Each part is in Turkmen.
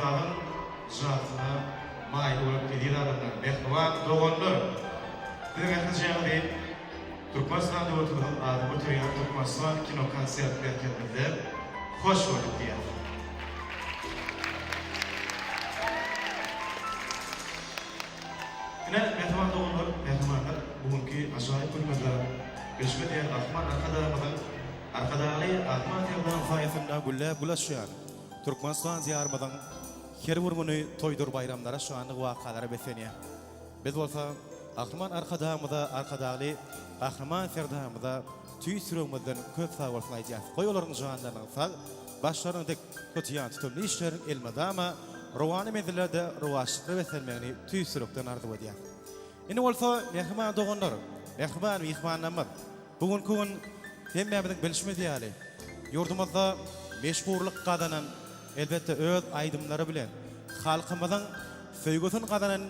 Aýdym-sazyň jadysyna maýyl bolan eziz adamlar, mähriban doganlar! Siziň ählijeňizi Türkmenistan döwletimiziň adyny göterýän Türkmenistan kinokonsert merkezimizde hoş gördük diýýäris. Ine, mähriban doganlar, mähribanlar, bu günki ajaýyp günümizde bilşimiz ýaly Gahryman Arkadagymyzyň Arkadagly Gahryman Serdaryň saýasynda gülläp gül açýan Türkmenistan Diýarymyzyň her bir güni toýdur baýramlara, şanly wakalara beslenýär. Biz bolsa Gahryman Arkadagymyza, Arkadagly Gahryman Serdarymyza tüýs ýüregimizden köp sag bolsun aýdýarys. Goý olaryň janlarynyň sag, başlarynyň dik, tutýan tutumly işleriniň elmydama rowana menzillerde rowaçlyklara beslenmegini tüýs ýürekden arzuw edýäris. Indi bolsa mähriban doganlar, mähriban myhmanlarymyz, bu günki gün hemmämiziň bilşimiz ýaly, ýurdumyzda meşhurlyk gazanan, elbetde öz aýdymlary bilen halkymyzyň söýgüsini gazanan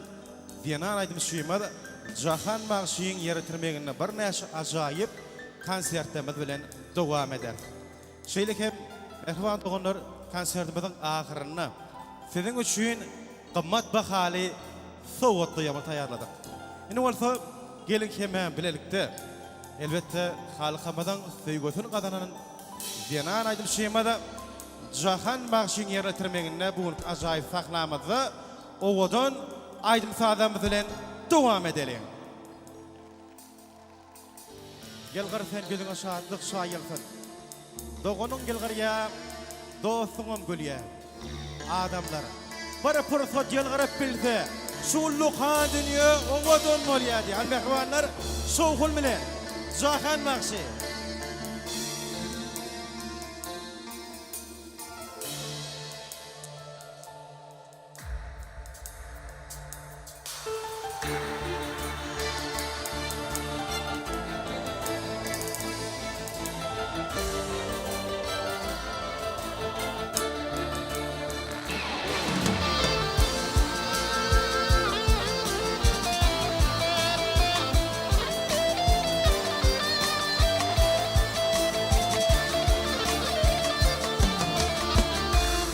zenan aýdymçymyz Jahan bagşyň ýeritirmeginde birnäçe ajaýyp konsertlerimiz bilen dowam ederis. Şeýle hem mähriban doganlar konsertimiziň ahyrynda siziň üçin gymmat bahaly sowgatlarymy taýýarladyk. Indi bolsa geliň hemmämiz bilelikde elbetde halkymyzyň söýgüsini gazanan zenan aýdymçymyz Jahan bagşyň ýerine ýetirmeginde bu günki ajaýyp sahnamyzda owadan aýdym-sazlarymyz bilen dowam edeliň. Ýylgyr sen ýüzüňe şatlyk çaýylsyn. Doganyň ýylgyrýa, dostuňam gülýä. Adamlar bir pursat ýylgyryp bilse, şu ullakan dünýe owadan bolýa diýýär. Hany mähribanlar, şowhun bilen Jahan bagşy.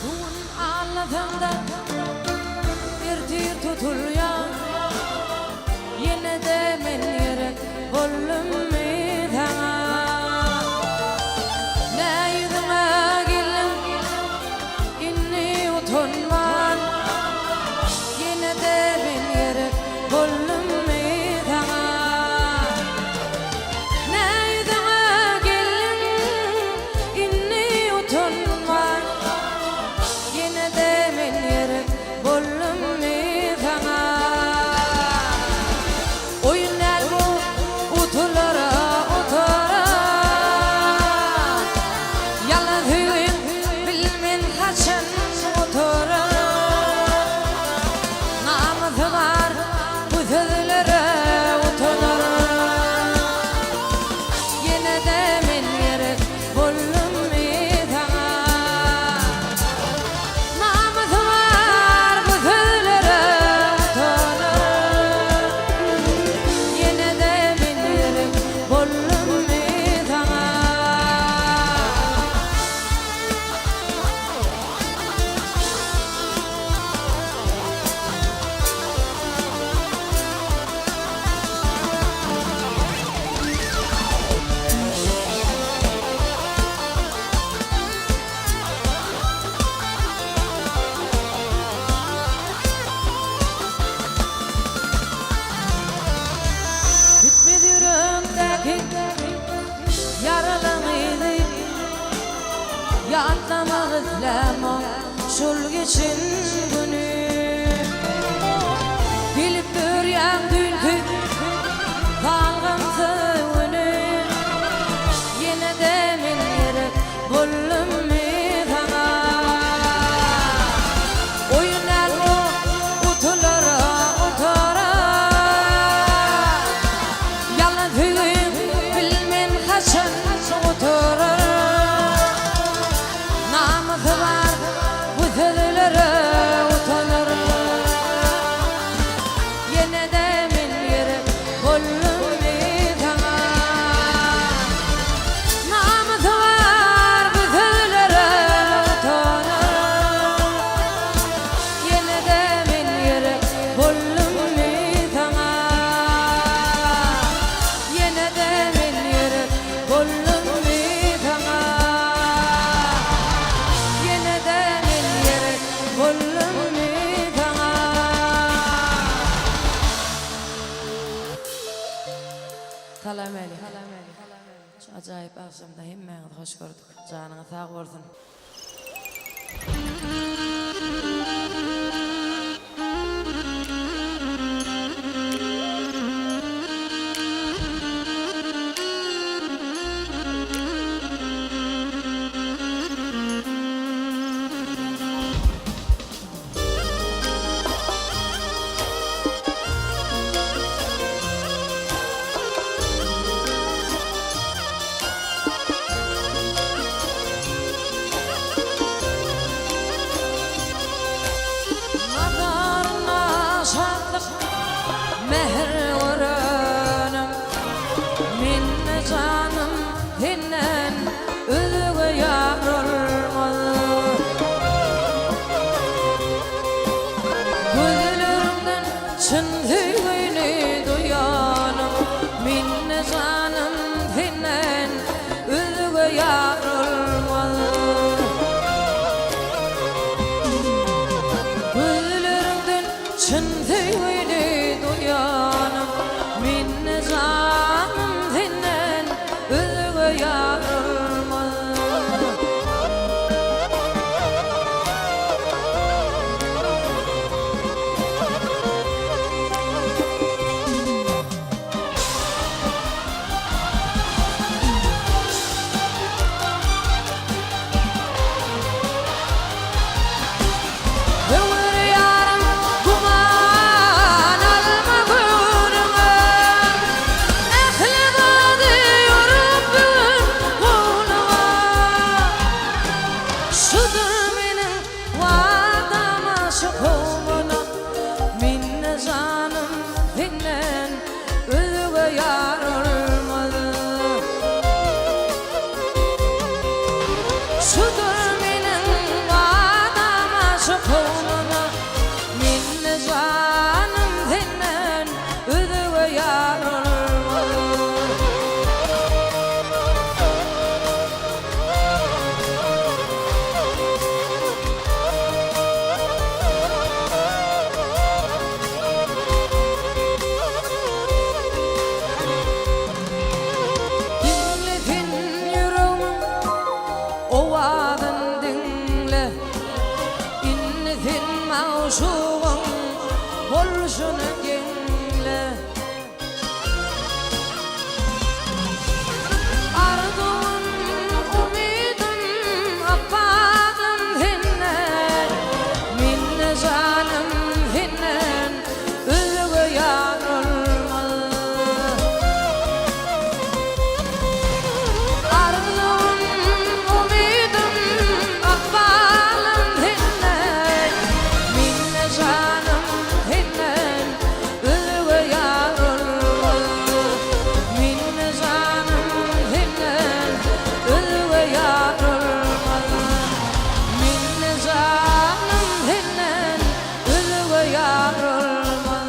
Bu gün aldasaň-da, ertir tutulýar. Ýene-de men gerek boldummy saňa? Nä ýüzüňe geldiň indi utanman? Ýene-de men gerek boldummy saňa? Nä ýüzüňe geldiň indi utanman? Ýene-de men gerek boldummy saňa? Oýun däl bu utulara utara Ýalan söýgiň bilmen haçan gutarar Namysy bar bu sözlere utanar Ýene-de men gerek boldummy saňa Namysy bar bu sözlere utanar Ýene-de men gerek boldummy saňa. Bitmez ýüregimdäki ýaralaň yzy Ýatlamak islämok şol geçen güni Bilip ýörýäň düýnki galgamsyz güni Ýene-de men gerek Boldummy saňa? Oýun däl bu, utulara utara. Ýalan söýgiň bilmen haçan gutarar. Namysy bar bu sözlere utanar. Ajaýyp agşamda hemmäňizi hoş gördük. Janyňyz sag bolsun. Nazarynda şatlyk, mähir görenim, Mende janym senden özge ýar olmaz. Gözleriňden çyn söýgini duýanym, Mende janym senden özge ýar olmaz. Gözleriňden çyn söýgini duýanym, Mende janym senden özge ýar olmaz. Öwür ýarym güman alma göwnüňe, Ähli zady ýorup bu gün gowluga. Şudur meniň wadam aşyk howluna, Mende janym senden özge ýar olmaz. Şudur meniň wadam aşyk howluna, Mende janym senden özge ýar olmaz. Diňle sen ýüregmiň owazyn diňle, Indi sen magşugyň bolşuny geňle. Arzuwym, umydym, ykbalym senden, Mende janym senden özge ýar olmaz. Arzuwym, umydym, ykbalym senden, Mende janym senden Özge ýar olmaz. Mende janym senden özge ýar olmaz. Mende janym senden özge ýar olmaz.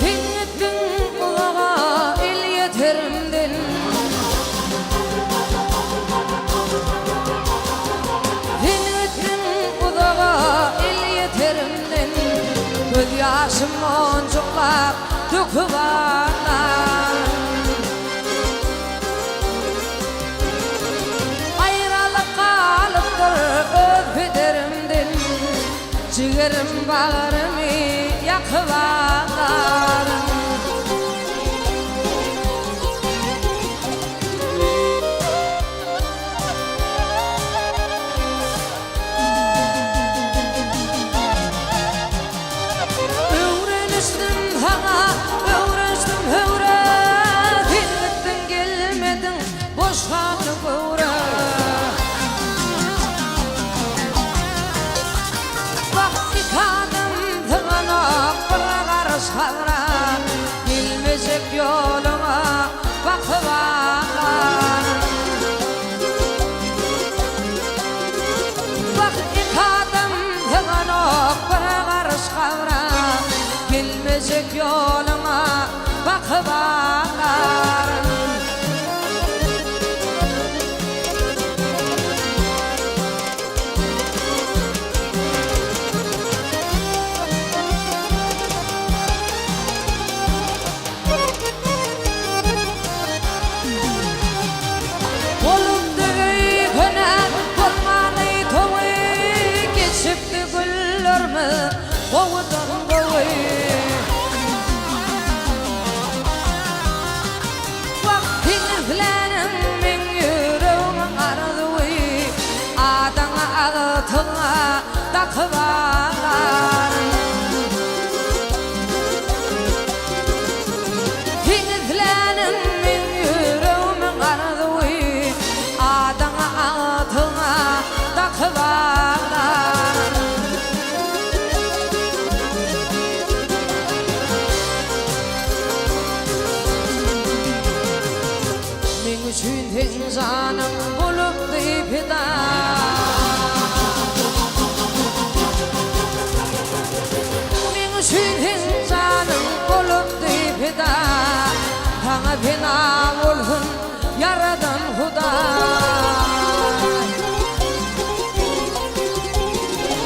Sen gitdiň uzaga elýeterimden. Sen gitdiň uzaga elýeterimden. Gözýaşym monjuklap döküp aglaryn. Aýralyk galypdyr öz pederimden. Jigerim bagrymy ýakyp aglaryn. Öwrenişdim saňa, öwrenişdim höwre, Sen gitdiň gelmediň, boş galdy göwre. Bagt iki adam syganok bir gara. dakyp aglaryn. Seň isläniň meň ýüregimiň arzuwy, Adyňy atyňa dakyp aglaryn. Meň üçin seň janyň bolupdy pida. Meň üçin seň janyň bolupdy pida. Saňa pena bolsun Ýaradan Hudaý.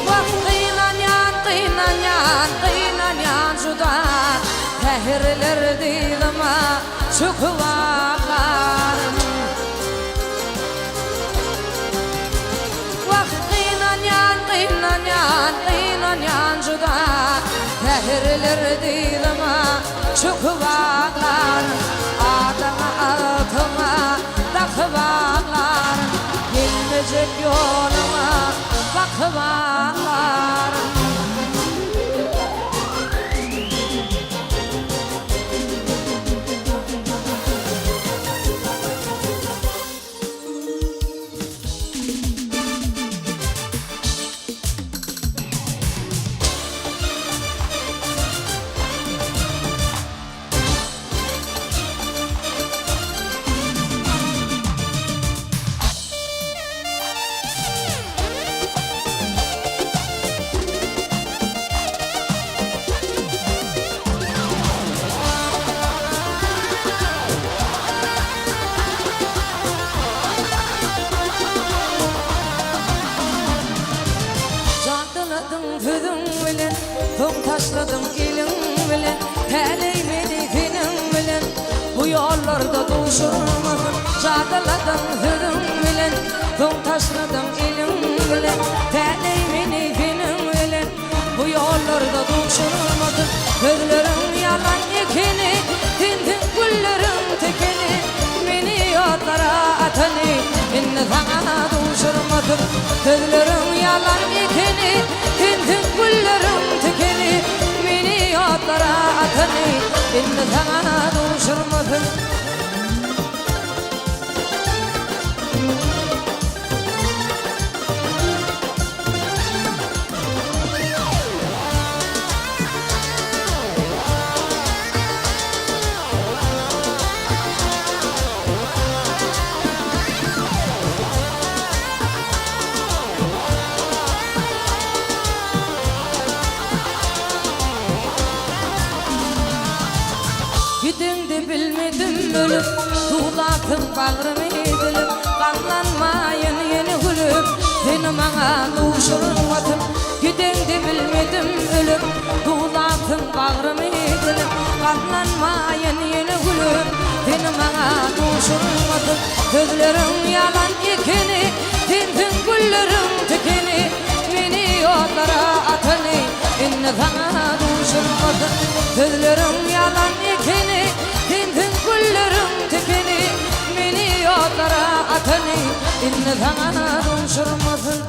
Wah, gynanýan, gynanýan, gynanýan juda. Säherler dyzyma çöküp aglaryn. Wah, gynanýan, gynanýan, gynanýan juda. Säherler dyzyma çöküp aglaryn. Adyňy altyňa dakyp aglaryn. Gelmejek ýoluňa bakyp aglaryn. Jadyladyň sözüň bilen, soň taşladyň eliň bilen, Täleý meni seniň bilen bu ýollarda duşurmasyn. Jadyladyň sözüň bilen, soň taşladyň eliň bilen, Täleý meni seniň bilen bu ýollarda duşurmasyn. Sözleriň ýalan ekeni, sensiň gülleriň tekeni, Meni ýatlara atany, indi saňa duşurmasyn. Sözleriň ýalan ekeni, sensiň gülleriň tikeni, Meni ýatlara atany, indi saňa duşurmasyn. Gideňde bilmedim ölüp, Duwlapsyň bagrymy dilip, Gamlanmaýyn ýene gülüp, Seni maňa duşurmasyn. Gideňde bilmedim ölüp, Duwlapsyň bagrymy dilip, Gamlanmaýyn ýene gülüp, Seni maňa duşurmasyn. Sözleriň ýalan ekeni, Sensiň gülleriň tikeni, Meni ýollara atany, Indi saňa duşurmasyn. Sözleriň ýalan ekeni, Sensiň gülleriň tikeni, Meni ýollara atany, Indi saňa duşurmasyn.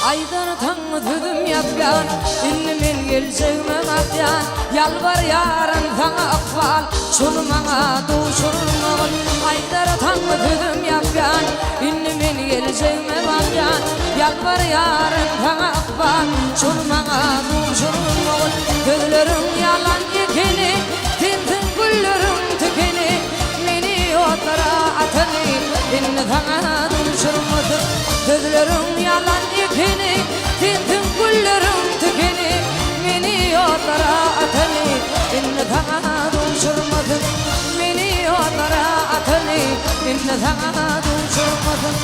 Aýdar taňňy sözüm ýapýan, Indi men geljegime bakýan, Ýalbarýaryn saňa ykbal, Şony maňa duşurmagyn. Aýdar taňňy sözüm ýapýan, Indi men geljegime bakýan, Ýalbarýaryn saňa ykbal, Şony maňa duşurmagyn. Sözleriň ýalan ekeni, Sensiň gülleriň tikeni, Meni otlara atany, Indi saňa duşurmasyn. Sözleriň ýalan ekeni, Sensiň gülleriň tikeni, Meni otlara atany, Indi saňa duşurmasyn. Meni otlara atany. Indi saňa duşurmasyn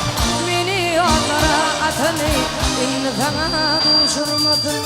Meni ýollara atany Indi saňa duşurmasyn.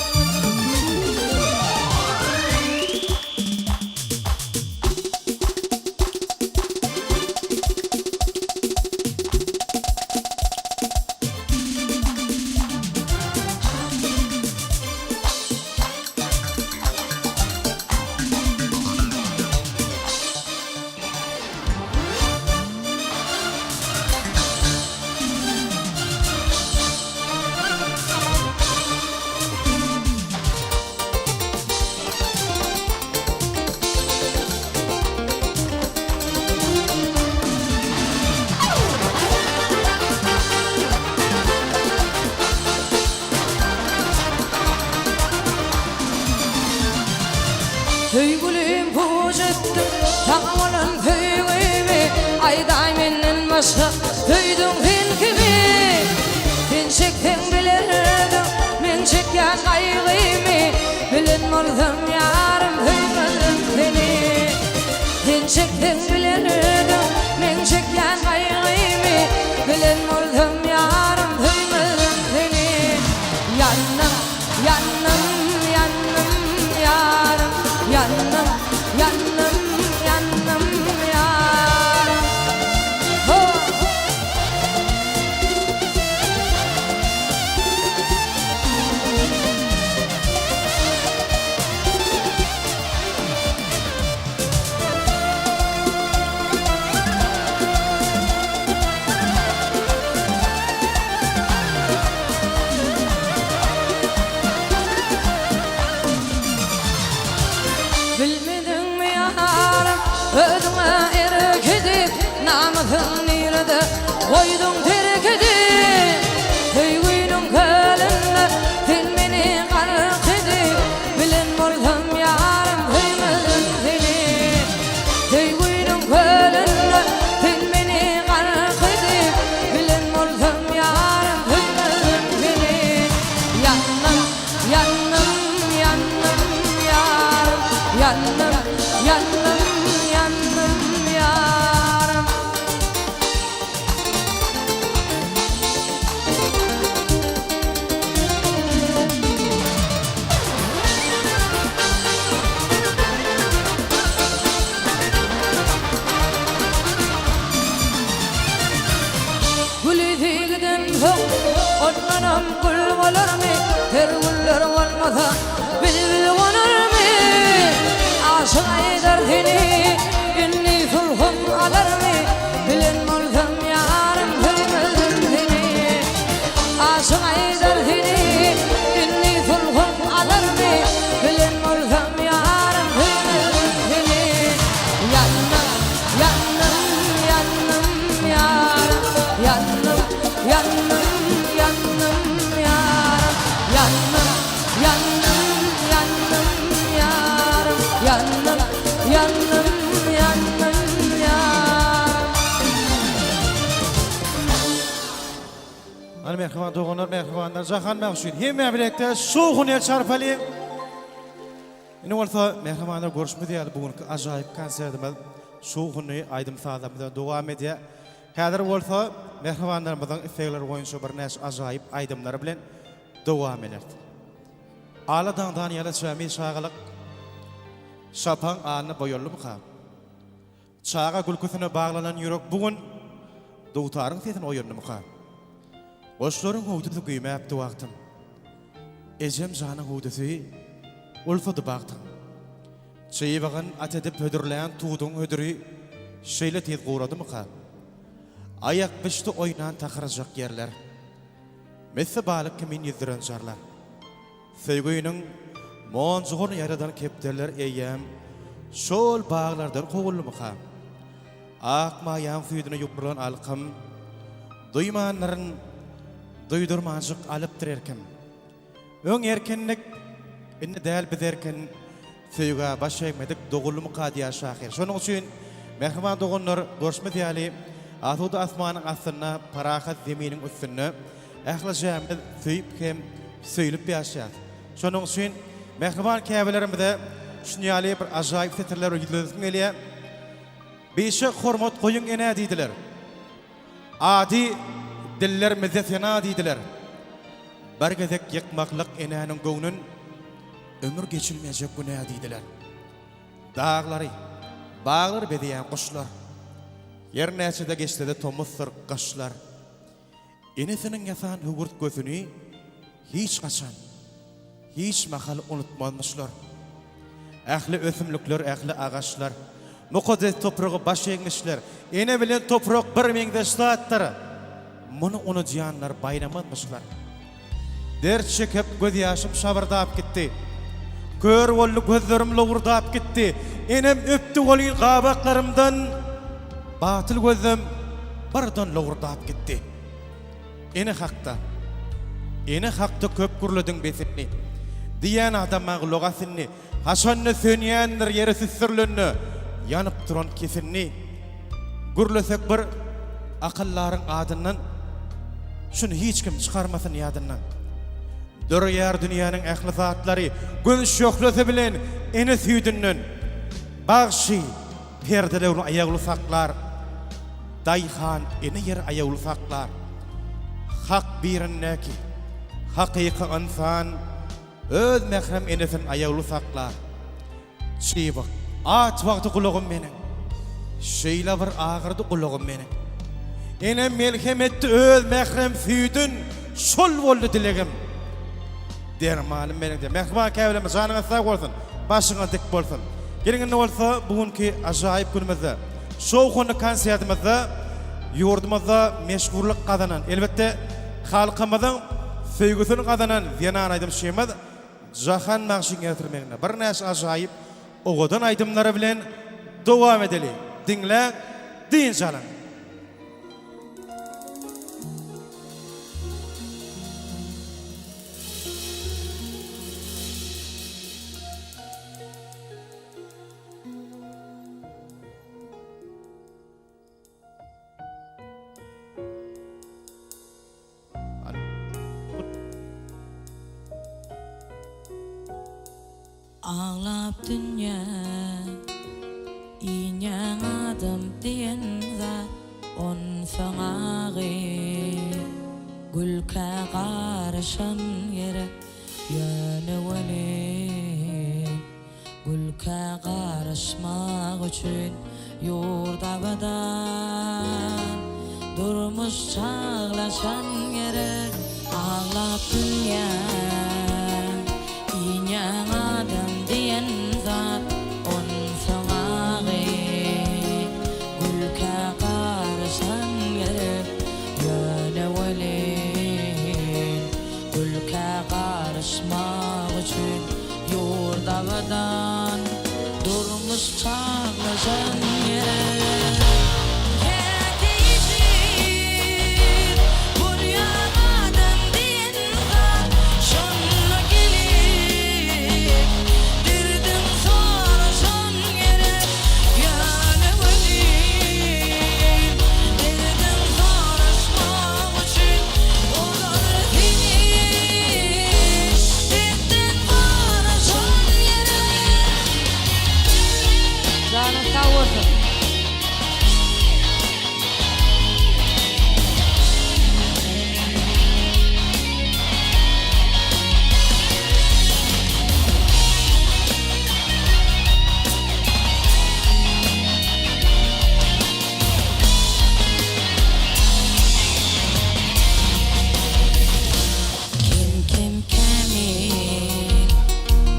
Söýgülim puç etdim saňa bolan söýgimi Aýdaý menden başga söýdüň sen kimi Sen çekseň bilerdiň men çekýän gaýgymy Bilen bolsam ýarym söýmezdim seni Sen çekseň bilerdiň men çekýän gaýgymy Bilen bolsam ýarym söýmezdim seni Ýandym, ýandym, ýandym, ýarym, Ýandym, ýandym, ýandym, ýarym. Ho! Bilmediňmi ýarym, özüňe erk edip, Namysyň nirede goýduň terk edip. Söýginiň kölünde sen meni gark edip, Bilen bolsam ýarym söýmezdim seni. Söýginiň kölünde sen meni gark edip, Bilen bolsam ýarym söýmezdim seni. Ýandym, ýandym, ýandym ýarym, Ýandym, ýandym, ýandym ýarym. Güli giden soň ondanam gül bolarmy? Ter güller bolmasa bilbil gonarmy? Aşyk aýdar seni indi sulhum alarmy? Bilen bolsam ýarym söýmezdim seni. Aşyk aýdar seni indi sulhum alarmy? Bilen bolsam ýarym söýmezdim seni. Ýandym, ýandym, ýandym ýarym, Ýandym, ýandym, ýandym ýarym, Ýandym, ýandym, ýandym ýarym, Ýandym, ýandym, ýandym ýarym. Hany mähriban doganlar, mähribanlar, jahan bagşy üçin hemme bilelikde şowhun el çarpalyň. Indi bolsa mähribanlar görşümiz ýaly bu günki ajaýyp konsertimiz şowhunly aýdym-sazlarymyz bilen dowam edýär. Häzir bolsa mähribanlarymyzyň islegleri boýunça birnäçe ajaýyp aýdymlar bilen dowam ederis. Ala daňdan ýaly çämi çagalyk Şapagyň alny boýaldymyka? Çaga gülküsine baglanan ýürek bu gün dutaryň sesine oýandymyka? Goşlaryň hüwdüsi güýmäpdi wagtym. Ejem janyň hüwdüsi bolsady bagtyň. Çybygyn at edip hödürlän tuduň hödüri şeýle tiz guradymyka? Aýak bişdi oýnan takyrjak ýerler. Misli balyk kimin ýüzdüren jarlar. Söýginiň monjugyny ýaradan kepderiler eýýäm şol baglardan kowuldymyka? Ak maýaň süýdüne ýumrulan alkym Duýmandyryn, duýdurmanjyk alypdyr erkim. Öň erkindik, indi däl biz erkin, Söýgä baş egmedik doguldymyka diýýär şahyr. Şonuň üçin, mähriban doganlar, görşümiz ýaly, asuda asmanyň astynda, parahat zeminiň üstünde Ählijämiz söýüp hem söýlüp ýaşaýas. Şonuň üçin mähriban käbelerimize şuny ýaly bir ajaýyp setirler bilen ýüzlenesim gelýär. Bişek hormat goýuň enä diýdiler. Ady dillerimizde sena diýdiler. Bir gezek ýykmaklyk enäniň göwnün ömür geçilmejek günä diýdiler. Daglary, baglary bezeýän guşlar. Her näçe-de geçse-de tomusdyr gyşlar. Enesiniň ýasan höwürtgesini hiç haçan, hiç mahal unutmazmyşlar. Ähli ösümlikler, ähli agaçlar mukaddes topraga baş egmişler. Ene bilen toprak bir meňzeş zatdyr. Muny unudýanlar baýramazmyşlar. Dert çekip gözýaşym şabyrdap gitdi. Kör boldy gözlerim lowurdap gitdi. Enem öpdi welin gabaklarymdan batyl gözlem birden lowurdap gitdi. Ene hakda, ene hakda köp gürlediň bes indi. Diýýän adam maňa gulak as indi. Haçanda sönýändir ýere süsdürilende ýanyp duran kesindi. Gürlesek bir akyldaryň adyndan, Şuny hiç kim çykarmasyn ýadyndan. Döreýär dünýäniň ähli zatlary Gün şöhlesi bilen ene süýdünden. Bagşy perdelewini aýawly saklar, Daýhan ene ýeri aýawly saklar. Hak birindäki hakyky ynsan Öz mährem enesin aýawly saklar. Çybyk, aç wagty gulagym meniň. Şeýle bir agyrdy gulagym meniň. Enem melhem etdi öz mährem süýdün, şol boldy dilegim. Dermanym meniň diýen. Mähriban käbeleme janyňyz sag bolsun, başyňyz dik bolsun. Geliň indi bolsa bu günki ajaýyp günümizde, şowhunly konsertimizde ýurdumyzda meşhurlyk gazanan, elbetde, Halkymyzyň söýgüsini gazanan zenan aýdymçymyz Jahan bagşyň ýetirmeginde birnäçe ajaýyp owadan aýdymlary bilen dowam edeli. Diňläň, dynç alyň! Aglap dünýä inýäň adam diýen zat onsoň agy gülkä garyşan gerek ýöne welin Gülkä garyşmak üçin ýurt abadan, Durmuş çaglaşan gerek. Aglap dünýä inýäň adam diýen zat, Onsoň agy gülkä garyşan gerek. Ýöne welin gülkä garyşmak üçin Ýurt abadan, durmuş çaglaşan gerek. Käte ejiz bolýar adam diýen zat, Şonda gelip derdiň soraşan gerek. Ýöne welin derdiň soraşmak üçin olar seni Janyň sag bolsun. Kem-kem kämil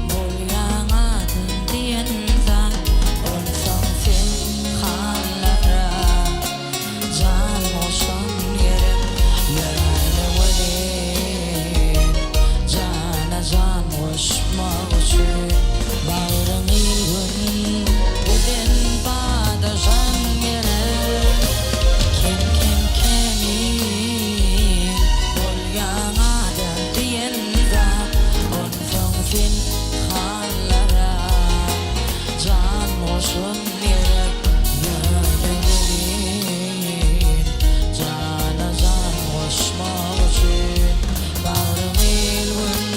bolýaň adam diýen zat, Onsoň sen hanlara jan goşan gerek. Ýöne welin jana jan goşmak üçin Bagryň il-gün bilen badaşan gerek. Kem-kem kämil bolýaň adam diýen zat, Onsoň sen hanlara jan goşan gerek. Ýöne welin jana jan goşmak üçin Bagryň il-gün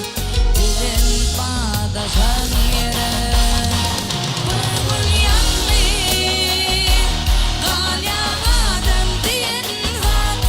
bilen badaşan gerek. Bir gün ýalňyz galýaň adam diýen zat.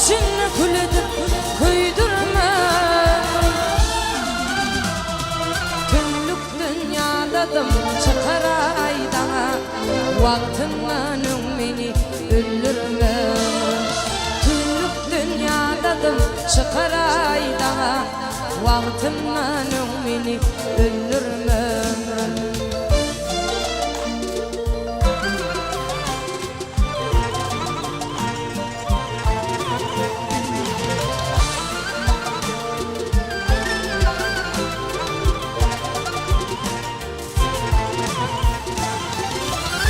içinde kül edip köýdürme ömrüm. Tümlükden ýadadym çykaraý daňa, Wagtyndan öň meni öldürme ömrüm. Tümlükden ýadadym çykaraý daňa, Wagtyndan öň meni öldürme ömrüm.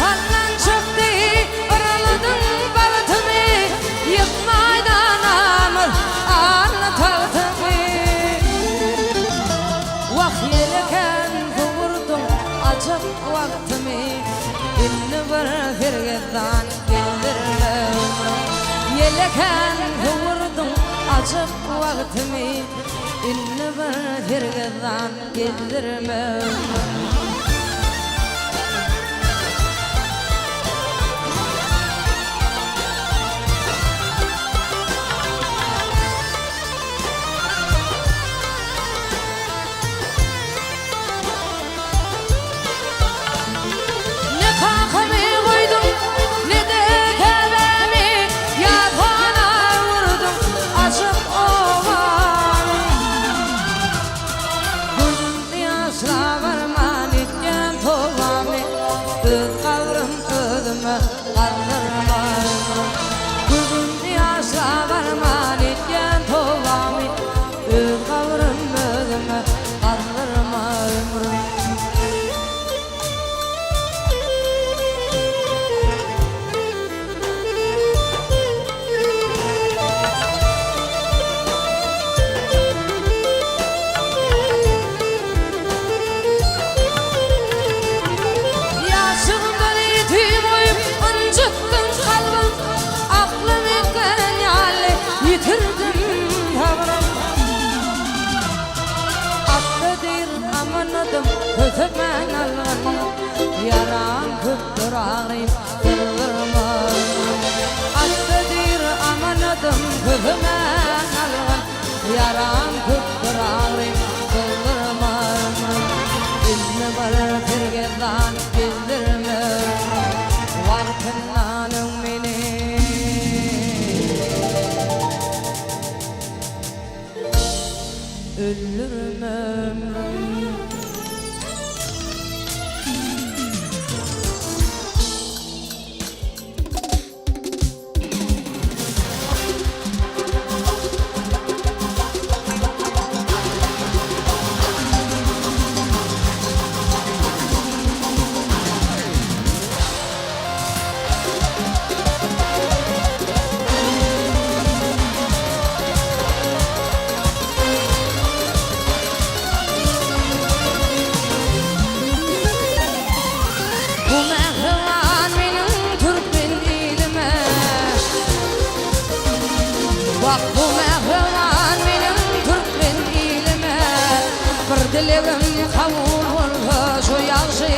Hallan çykdy, yraladyň bagtymy, Ýykmaýdan amyr alny tagtymy. Wah, ýeleken sowurdyň ajap wagtymy, Indi bir sergezdan gezdirme ömrüm. Ýeleken sowurdyň ajap wagtymy, Indi bir sergezdan gezdirme ömrüm. Ne kakamy goýduň, ne-de käbämi, Ýathana öwürdiň ajap obamy. Gözümde ýaşla barman etýän tobamy, Öz gabrym özüme gazdyrma ömrüm. Gözümde ýaşla barman etýän tobamy, Öz gabrym özüme gazdyrma ömrüm. Ýaşlygymdan ýetim goýup ynjytdyň kalbym, Aklym üýtgän ýaly ýitirdim sabrym. Atda diýr amanadym kösemän algyn, Ýaram köpdür agrym syzdyrma ömrüm. Atda diýr amanadym kösemän algyn, Ýaram köpdür agrym syzdyrma ömrüm. Indi bir sergezdan gezdirme ömrüm, Wagtyndan öň meni. Öldürme ömrüm. Bu mähriban meniň türkmen ilime Wah bu mähriban meniň türkmen ilime Bir dilegim kabul bolsa şu ýagşy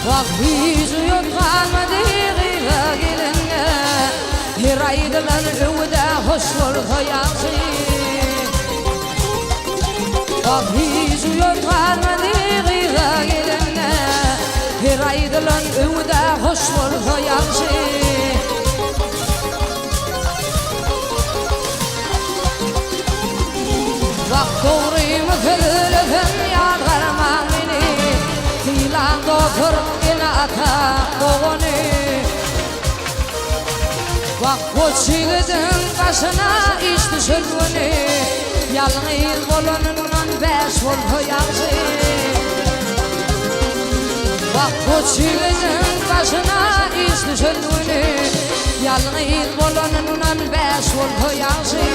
Wah hiç uýat galmady gyza gelende Her aýdylan öwüd-ä hoş bolsa ýagşy Wah hiç uýat galmady gyza gelende Her aýdylan öwüd-ä hoş bolsa ýagşy. Wah dogrymy sözlesem ýazgarmaň meni Sylaň dostlar ene-ata dogany Wah goç ýigidiň gaşyna iş düşen güni Ýalňyz bolanyndan bäş bolsa ýagşy Wah goç ýigidiň gaşyna iş düşen güni Ýalňyz bolanyndan bäş bolsa ýagşy.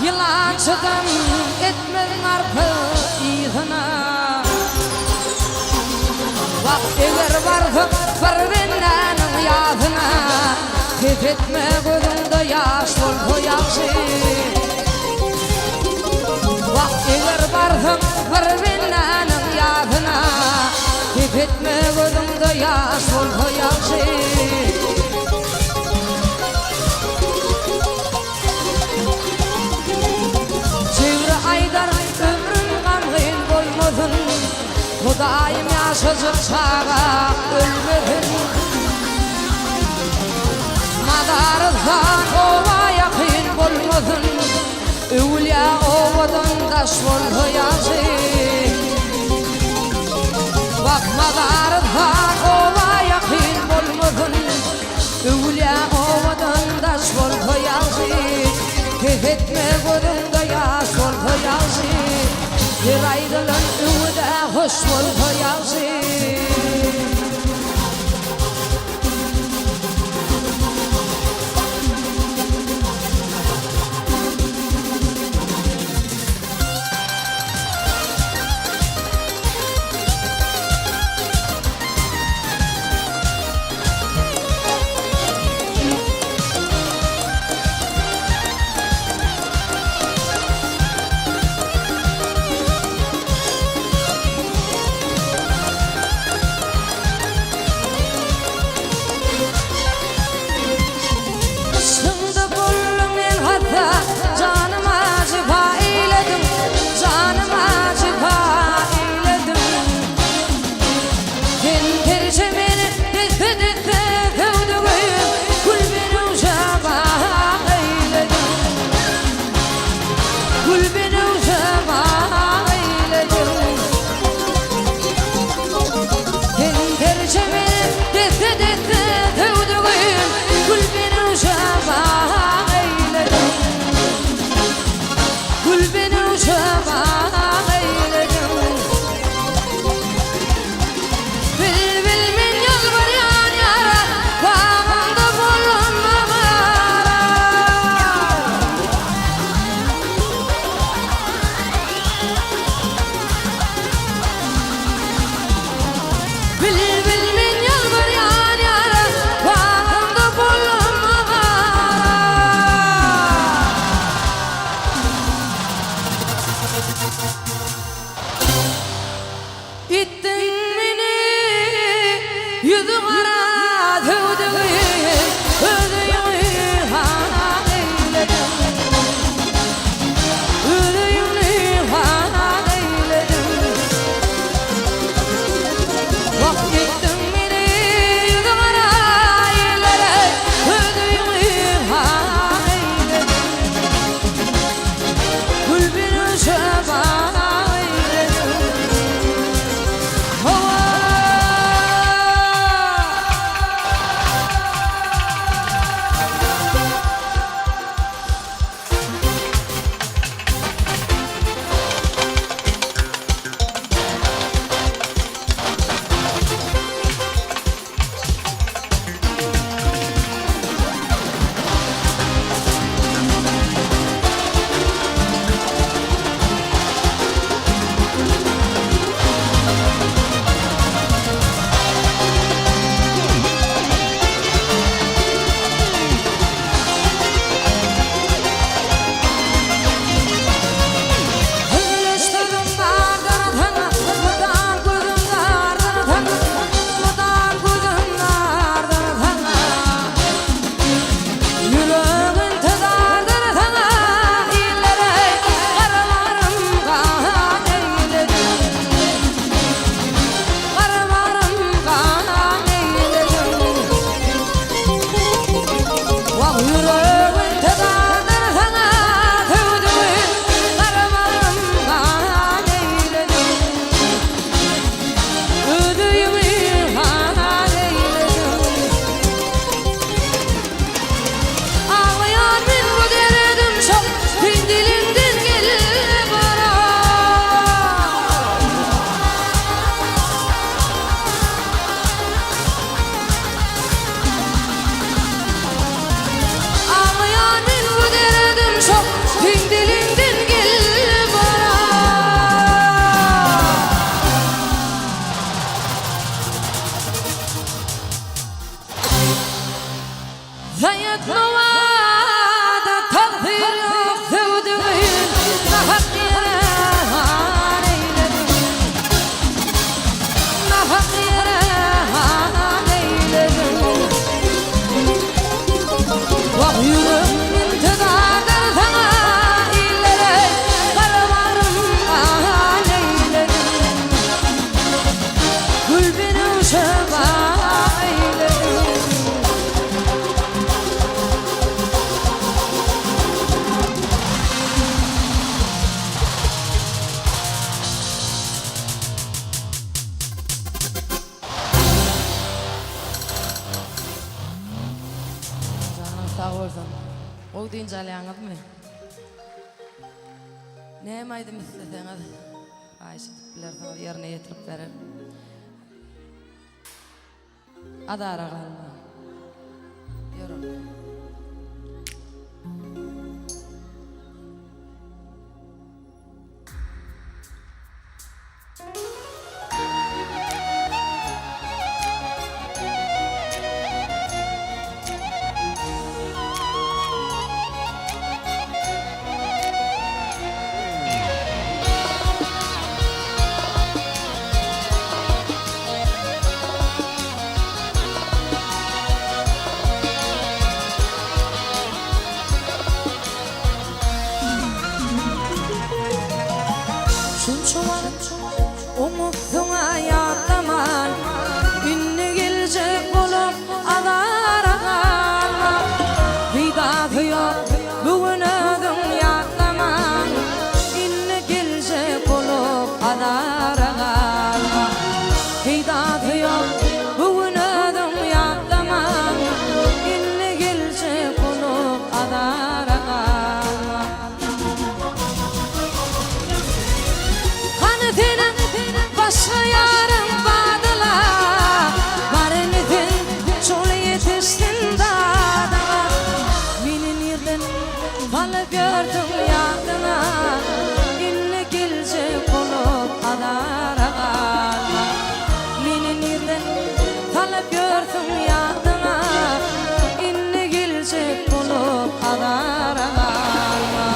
Ýylan çydam etmez garpyz yzyna. Wah, eger barsaň bir bendäniň ýasyna, Ses etme gözüňde ýaş bolsa ýagşy. Wah, eger barsaň bir bendäniň ýasyna, Ses etme gözüňde ýaş bolsa ýagşy. Çygry aýdar ömrüm gamgyn bolmasyn, Hudaýym ýaşajyk çaga ölmesin. Mazarystan oba ýakyn bolmasyn, Öwülýä obadan daş bolsa ýagşy. Wah, mazarystan oba ýakyn bolmasyn, Öwülýä obadan daş bolsa ýagşy, Ses etme gözüňde ýaş bolsa ýagşy, Her aýdylan öwüd-ä hoş bolsa ýagşy. Hezret Nowada tagsyr ýok söwdügim Nahak ýere han eýlediň Nahak ýere han eýlediň Wah ýürek intizardyr saňa Illere gara bagrym gan eýlediň Gül benewşe bag eýlediň. Janyň sag bolsun. Gowy dynç alýaňyzmy? Näme aýdym isleseňiz, haýyş edip bilersiňiz, ýerine ýetirip berer. Azara galma. Ýör onda. Şunça wagt oňupsyň-a ýatlaman, Indi geljek bolup azara galma. Peýdasy ýok bu gün özüň ýatlaman, Indi geljek bolup azara galma. Peýdasy ýok bu gün özüň ýatlaman, Indi geljek bolup azara galma. Hany seniň başga ýaryň badyla, Baryny sen şol ýetişsin dadyňa. Meni nirden salyp ýördüň ýadyňa, Indi geljek bolup azara galma. Meni nirden salyp ýörsüň ýadyňa, Indi geljek bolup azara galma.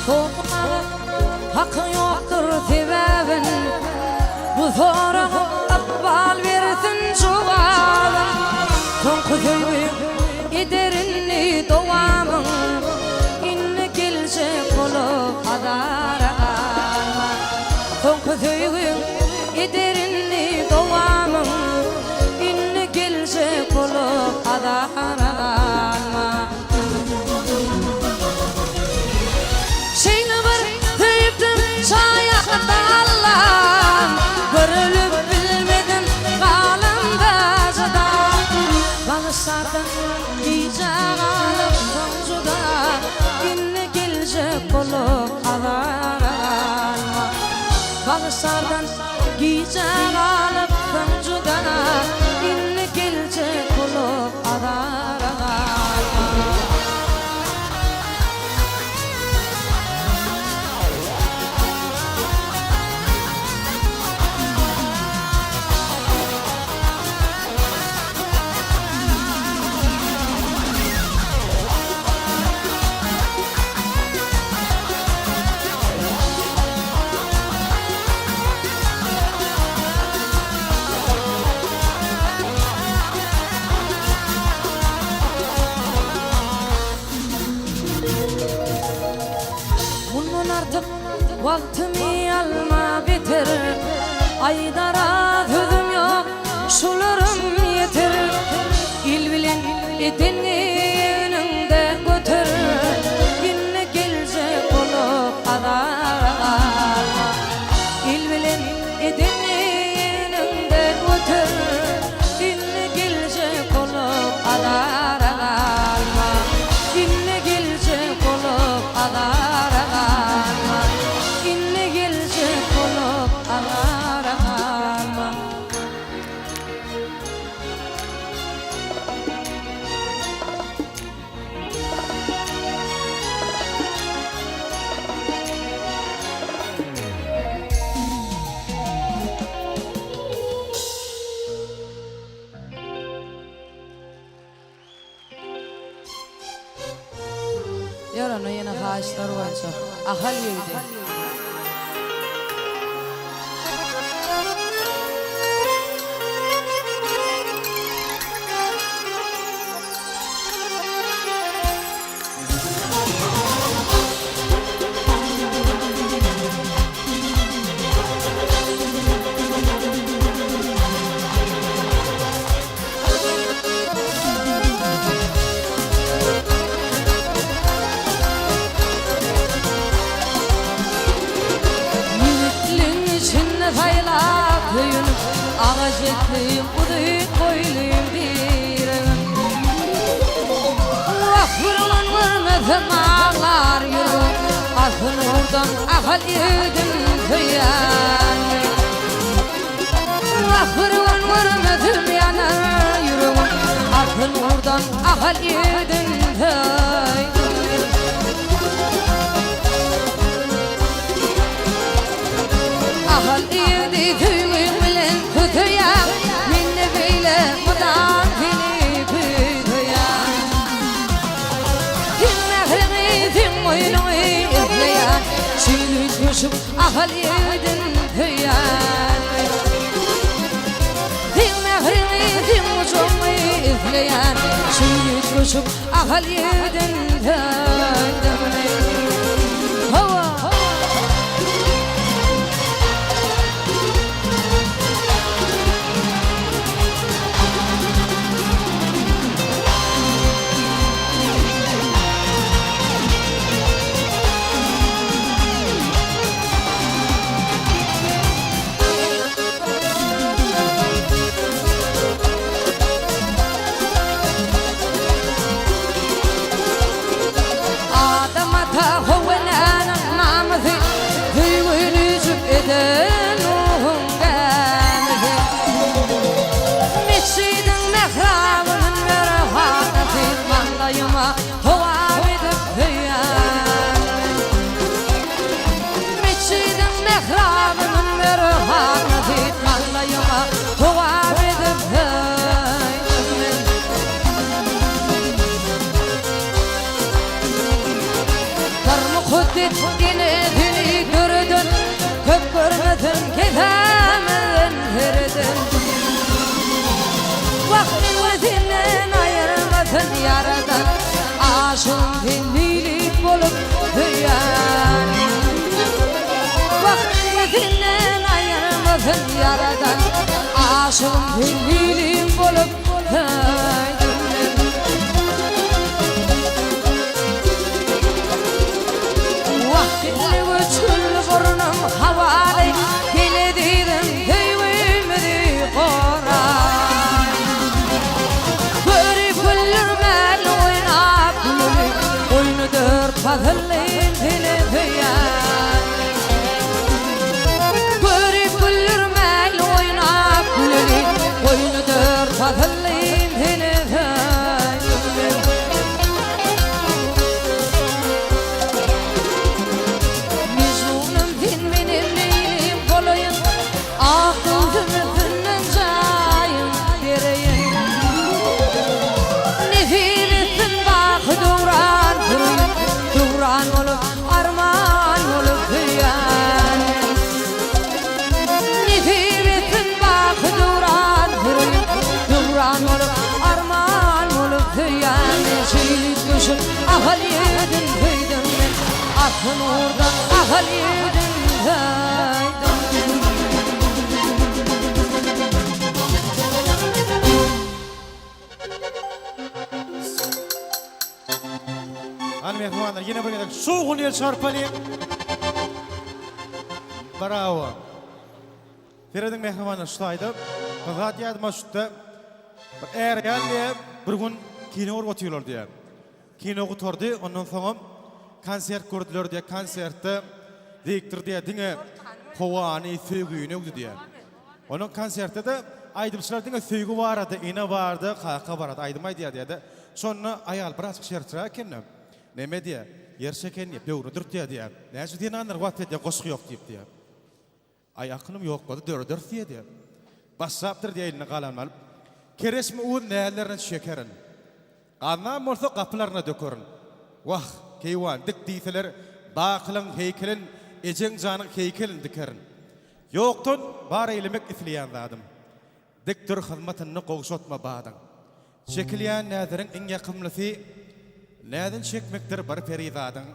Sormaga hakyň ýokdur sebäbin, Bu soraga ykbal bersin jogabyn. Soňky söýgiň eder indi dowamyn, Indi geljek bolup azara galma. Soňky söýgiň eder indi dowamyn, Indi geljek bolup azara galma. Şeýle bir söýüpdim şaýatda Allam, Görülip bilmedim galamda jyda. Bagyşlardan gijä galyp soň juda, Indi geljek bolup azara galma. Bagyşlardan gijä galyp soň juda, Indi geljek bolup azara galma. Mundan artyk wagtymy alma beter, Aýdara sözüm ýok, şularym ýeter. Il bilen edenňi egniňde göter, Indi geljek bolup azara galma. Il bilen edenňi egniňde göter, Indi geljek bolup azara galma. Ýör onda ýene haýyşlar boýunça. Ahal ýigidi. Ýigitliň içinde saýlap söýünip, Agaç etdim uzyn boýlym diregim. Wah, bir gün görmesem aglar ýüregim, Altyn ugurdan Ahal ýigidin söýýän men. Wah, bir gün görmesem ýanar ýüregim, Altyn ugurdan Ahal ýigidin söýdüm men. Ahal ýigidi söýgüň bilen köseýär, Men-de beýle mydam seni küýseýän. Seň mähriňi, seň goýnuňy isleýän, Şeýle üýtgeşik Ahal ýigidin söýýän men. Seň mähriňi, seň gujagyňy isleýän, Şeýle üýtgeşik Ahal ýigidin söýdüm men. Hawa! Adam ata How enäniň namysy, Söýgüni jüp eden Nuhuň gämisi. Metjidiň mähraby münber hanasy, Maňlaýyma togap edip söýýän men. Metjidiň mähraby münber hanasy, Maňlaýyma togap edip söýdüm men. Bir mukaddes enesini döreden, Köp görmesin kesämizden sereden. Wah, indi senden aýyrmasyn Ýaradan, Aşygym sen leýlik bolup söýýän. Wah, indi senden aýyrmasyn Ýaradan, Aşygym sen leýlik bolup söýdüm men. Wah, indi göçgünli burnum hawaly, Gel ezizim söýgimizi goraý. Görüp güldürmän oýnap gülüli, Goýny dört pasyllym seni söýýän. Görüp güldürmän oýnap gülüli, Goýny dört pasyllym seni söýýän. Mejnunym sen menem Leýlim bolaýyn, Ak göwsüm üstünden jaýym bereýin. Nesip etsin baky döwran sürüp, Döwran bolup, arman bolup söýýän men. Nesip etsin baky döwran sürüp, Döwran bolup, arman bolup söýýän men. Şeýle üýtgeşik Ahal ýigidin söýdüm men, Asly nurdan Ahal ýigidin söýdüm men. Hany mähribanlar ýene bir gezek şowhunly el çarpalyň. Brawo. Serediň mähribanlar şu taýda bir zat ýadyma düşdi. Bir är-aýal diýýär, bir gün kino görüp otyrlar diýýär. Kino gutardy, ondan soňam konsert gördüler diýýär. Konsertde diktor diýýär diňe howany, söýgüni öwdi diýýär. Onuň konsertde-de aýdymçylar diňe söýgi barada, ene barada, kaka barada aýdym aýdýar diýýär-de. Şonda aýal birazjyk şerträk eken-de, neme diýýär, ýer çeken diýip, böwrüni dürtýär diýýär. Näme üçin zenanlar wasp edýär, goşgy ýok diýip diýýär. Aý akynym ýok bolsa dörederis diýýär. Başlapdyr diýýär eline galam alyp. Kereşme uz nälerine çekerin. Gaznam bolsa gapylaryna dökerin. Wah! Keýwan, dik diýseler, bakylygyň heýkelin, ejeň janyň heýkelin dikerin. Ýokdan bar eýlemek isleýän zadym. Dik dur hyzmatynda gowşatma badyň. Çekilýän näziriň iň ýakymlysy, Näzin çekmekdir bir perizadyň.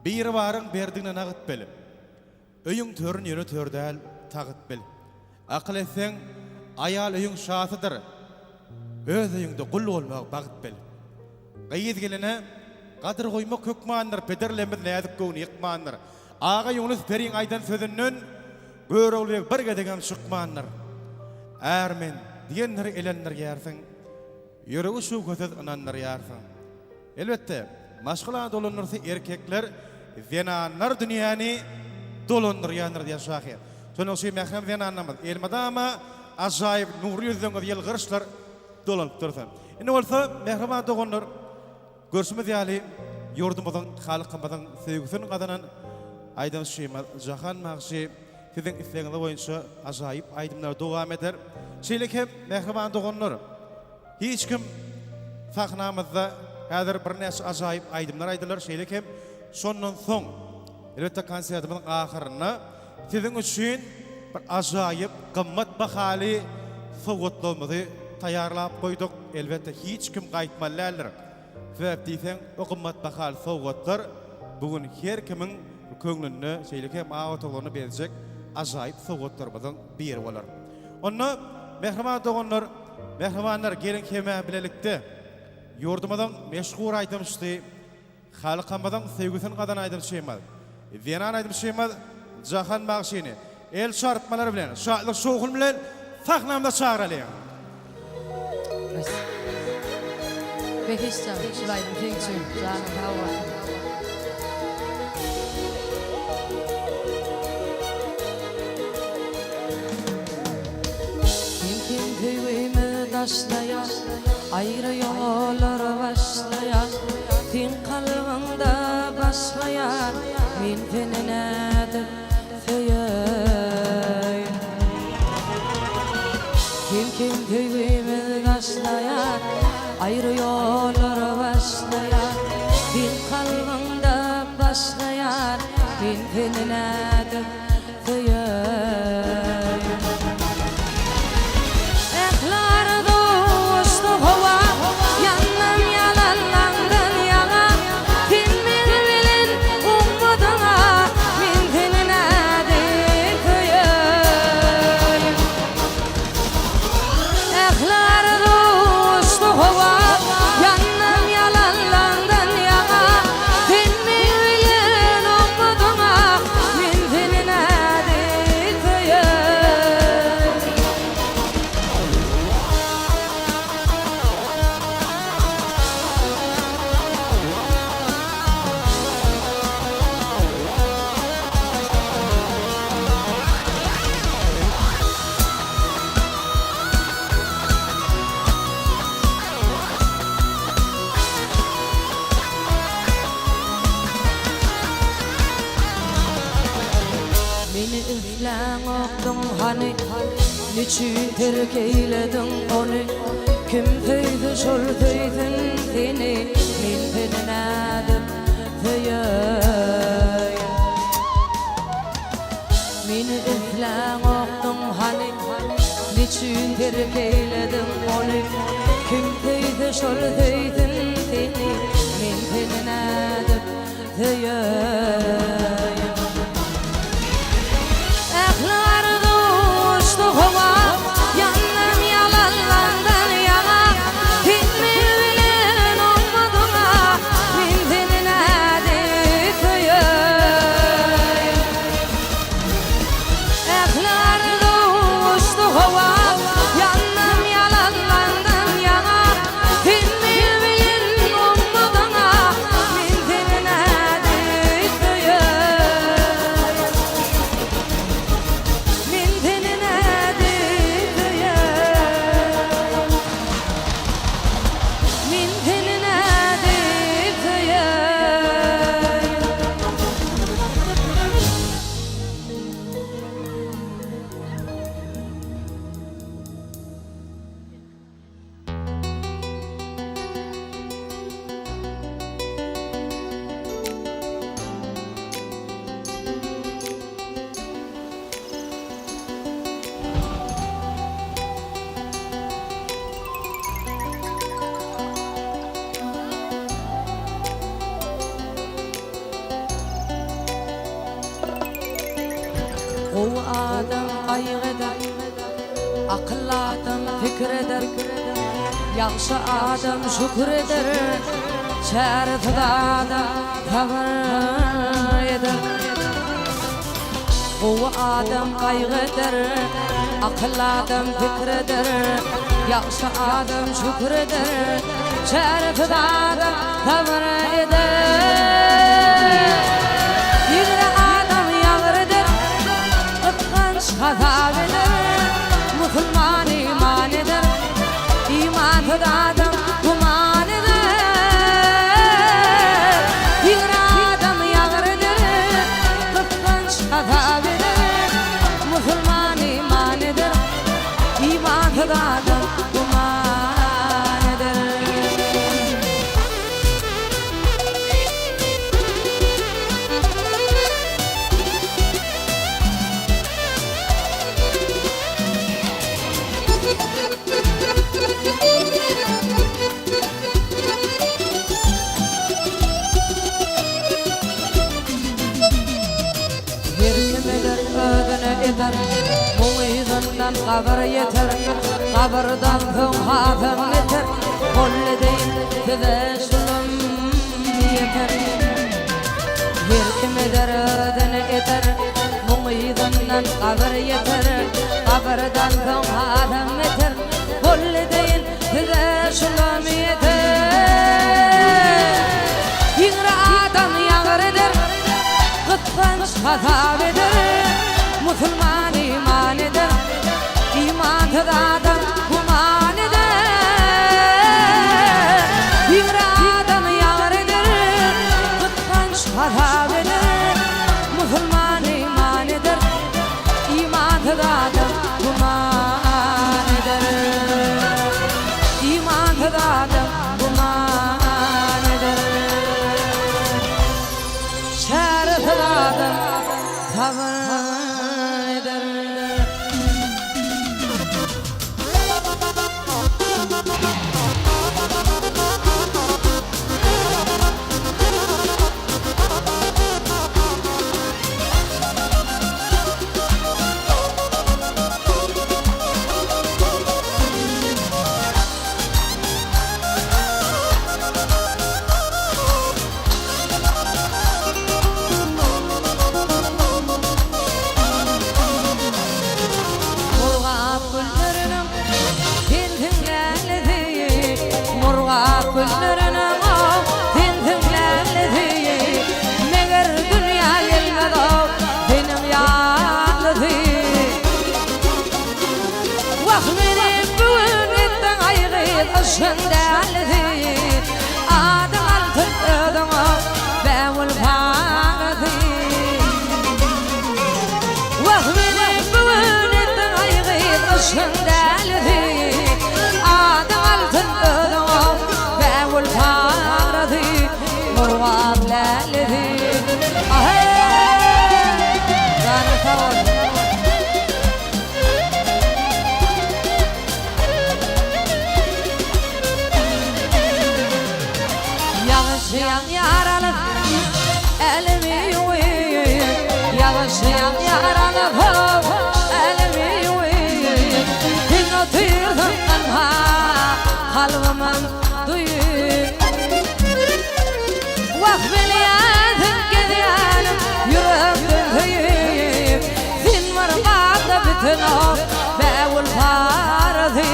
Biribaryň berdigine nagyt bil. Öýüň törün ýöne tör däl, tagyt bil. Akyl etseň, aýal öýüň şasydyr, Öz öýüňde gul bolmagy bagt bil. Gyz-geline gadyr goýmak hökmandyr, Pederlerimiz näzik göwni ýykmandyr. Agaýunus periň aýdan sözünden Görogly beg bir gezegem çykmandyr. Är men diýenleri elendirýärsiň, Ýüregi şübhesiz ynandyrýarsyň. Elbetde, maşgala dolandyrsa erkekler, zenanlar dünýäni dolandyrýandyr diýýär şahyr. Şonuň üçin mährem zenanlarymyz, elmydama ajaýyp nurly ýüzleriňiz ýylgyryşlar dolanyp dursun. Indi bolsa, mähriban doganlar, görşümiz ýaly, ýurdumyzyň, halkymyzyň söýgüsini gazanan aýdymçymyz Jahan bagşy siziň islegiňiz boýunça ajaýyp aýdymlary dowam eder. Şeýle hem, mähriban doganlar, Hiç kim sahnamyzda häzir birnäçe ajaýyp aýdymlar aýdylar, şeýle hem şondan soň, elbetde konsertimiziň ahyrynda siziň üçin bir ajaýyp gymmat bahaly sowgatlarymyzy taýýarlap goýduk. Elbetde hiç kim gaýtmaly däldir. Sebäp diýseň, o gymmat bahaly sowgatlar bu gün her kimiň köňlünde, şeýle hem ak otaglaryny bezjek ajaýyp sowgatlarymyzyň biri bolar. Onda mähriban doganlar, mähribanlar geliň hemä bilelikde ýurdumyzyň meşhur aýdymçysy, halkymyzyň söýgüsini gazanan aýdymçymyz, zenan aýdymçymyz Jahan bagşyny el çarpmalar bilen, şatlyk-şowhun bilen sahnamyza çagyralyň. Behişt jan, şul aýdym seň üçin, janyň sag bolsun. Kim kim söýgimi daşlaýar, Aýry ýollara başlaýar. Seň kalbyňda başga ýar, Men seni nädip söýeýin. Kim kim söýgimizi taşlaýar, Aýry ýollara başlaýar. Seň kalbyňda başga ýar, Men seni nädip söýeýin. Ähli arzuw uçdy howa, Ýandym ýalanlaňdan ýaňa. Sen meň bilen oňmadyň-a, Men seni nädip söýeýin. Ähli arzuw uçdy howa, Ýandym ýalanlaňdan ýaňa. Sen meň bilen oňmadyň-a, Men seni nädip söýeýin. Meni isläňokdyň hany, Neçün terk eýlediň ony? Kim söýse şol söýsün seni, Men seni nädip söýeýin? Meni isläňokdyň hany, Neçün terk eýlediň ony? Kim söýse şol söýsün seni, Men seni nädip söýeýin? Ähli arzuw uçdy howa, Ýandym ýalanlardan ýaňa. Sen meň bilen oňmadyň-a, Men seni nädip söýeýin? Ähli arzuw uçdy howa, Ýandym ýalanlardan ýaňa. Sen meň bilen oňmadyň-a, Men seni nädip söýeýin? Akylly adam pikir eder, Ýagşy adam şükür eder, Çäresiz adam sabyr eder. Gowy adam gaýgy eder, Akylly adam pikir eder, Ýagşy adam şükür eder, Çäresiz adam sabyr eder. Ýigri adam ýagyr eder, Gysganç hasap eder, Musulman iman eder, Imansyz adam güman eder. Ýigri adam ýagyr eder, Gysganç hasap eder, Musulman iman eder, Imansyz adam güman eder. Her kim eder özüne eder, Muň yzyndan gabyr ýeter, Gabyrdan soň hasam beter, Boldy deýin size şulam ýeter. Her kim eder özüne eder, Muň yzyndan gabyr ýeter, Gabyrdan soň hasam beter, Boldy deýin size şulam ýeter. Ýigri adam ýagyr eder, Gysganç hasap eder, Musulman iman eder, Imansyz adam güman eder. Ýigri adam ýagyr eder, Gysganç hasap eder, Musulman iman eder, Imansyz adam güman eder. Imansyz adam güman eder. Çäresiz adam sabyr eder. Murgap gülleriniň sensiň lälesi, Murgap gülleriniň sensiň lälesi, Meger dünýä gelmez seniň ýalysy. Wah meni bu gün etdiň aý gyz yşgyň dälisi, Adyň altyn özüň bägül parasy. Wah meni bu gün etdiň aý gyz yşgyň dälisi, Adyň altyn özüň bägül parasy, Murgap lälesi. Aheý! Janyň sag bolsun. Ýagyş ýagýar alyp älemi ýuwyp, Ýagyş ýagýar alyp älemi ýuwyp, Sen otyrsyň ynha kalbymam duýup. Wah bilýänsiň gezýänim ýürekden söýüp, Sen bir bagda bitenok bägül parasy.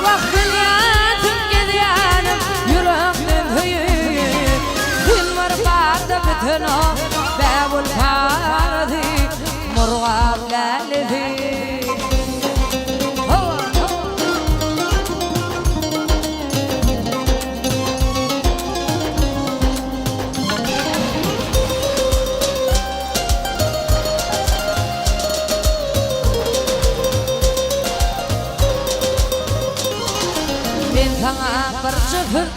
Wah bilýänsiň gezýänim ýürekden söýüp, Sen bir bagda bitenok bägül parasy, Murgap lälesi. Hawa. Men saňa birje söz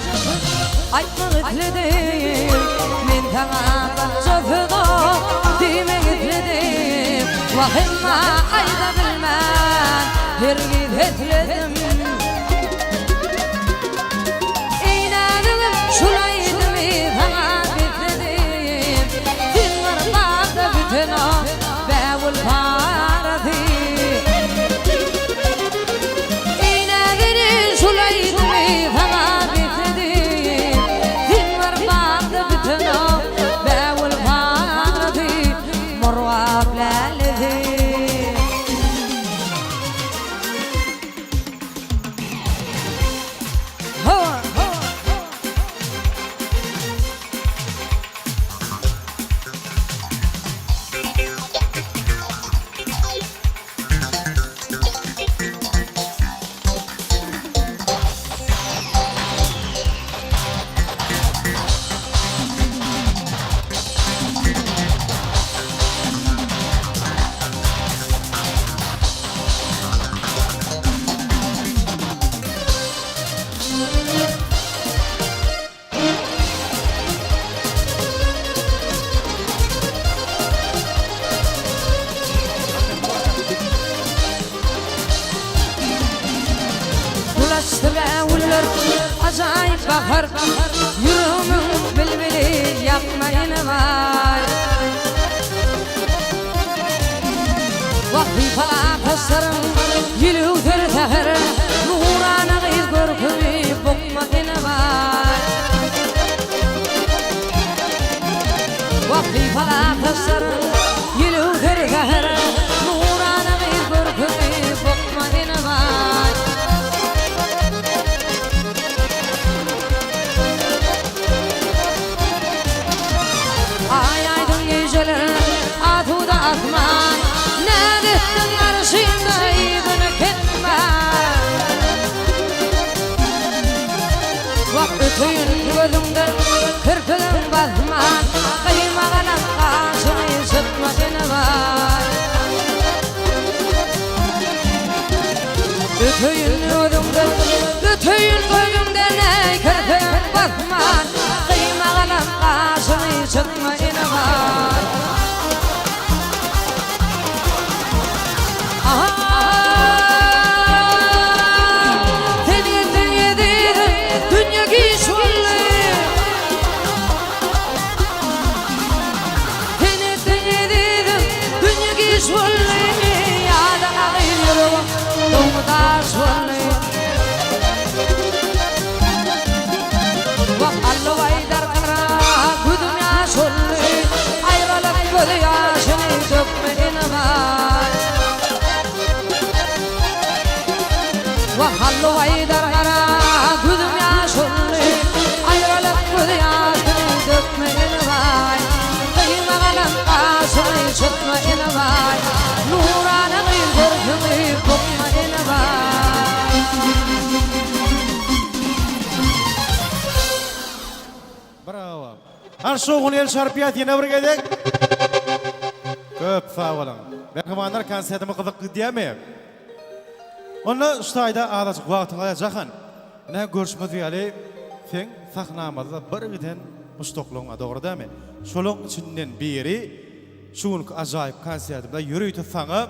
aýtmak isledim, Men saňa birje söz diýmek isledim, Wah emma aýda bilmän hergiz hesledim. Eýnädigim şul aýdymy saňa besledim, Sen bir bagda biten o bägül parasy. Ajaýyp bahar, ýüregimiň bilbili ýakma ene-baý. Wah, sypalap saçlaryň, ýyly öwser säher, Nurana gyz görkümi bukma ene-baý. Wah, sypalap saçlaryň, ýyly öwser säher, Nurana gyz görkümi bukma ene-baý. Aý aýdyň gijeler asuda asman Näz etdiň garşymda yzyny kesmän Wah öteýin gözüňden kirpigiň basman Gyýmagalam gaşyňy çytma ene-baý Öteýin gözüňden, öteýin gözüňden eý kirpigiň basman, Gyýmagalam gaşyňy çytma ene-baý. Sen gelseň ezizim, dünýe giç boldy. Sen etdiň ezizim, dünýe giç boldy, Ýa-da agyr ýüregim doňy daş boldy. Wah, Allow aýdar gara, gözüm ýaş boldy, Aýralyk göz ýaşyny dökme ene-baý. Wah, Allow aýdar gara, gözüm ýaş boldy, Aýralyk göz ýaşyny dökme ene-baý. Gyýma galan gaşyňy çytma ene-baý, Nurana gyz görküňi bukma ene-baý. Brawo. Hany şowhun el çarpýas ýene bir gezek. Köp sag boluň. Mähribanlar konsertimiz gyzykly gidýärmi? Onda şu taýda azajyk wagtyňy alýas Jahan. Ine görşümiz ýaly seň sahnamyzda bir giden muşdaklygyň bar dogry dälmi? Şolaň içinden biri şu günki ajaýyp konsertimizde ýörite saňa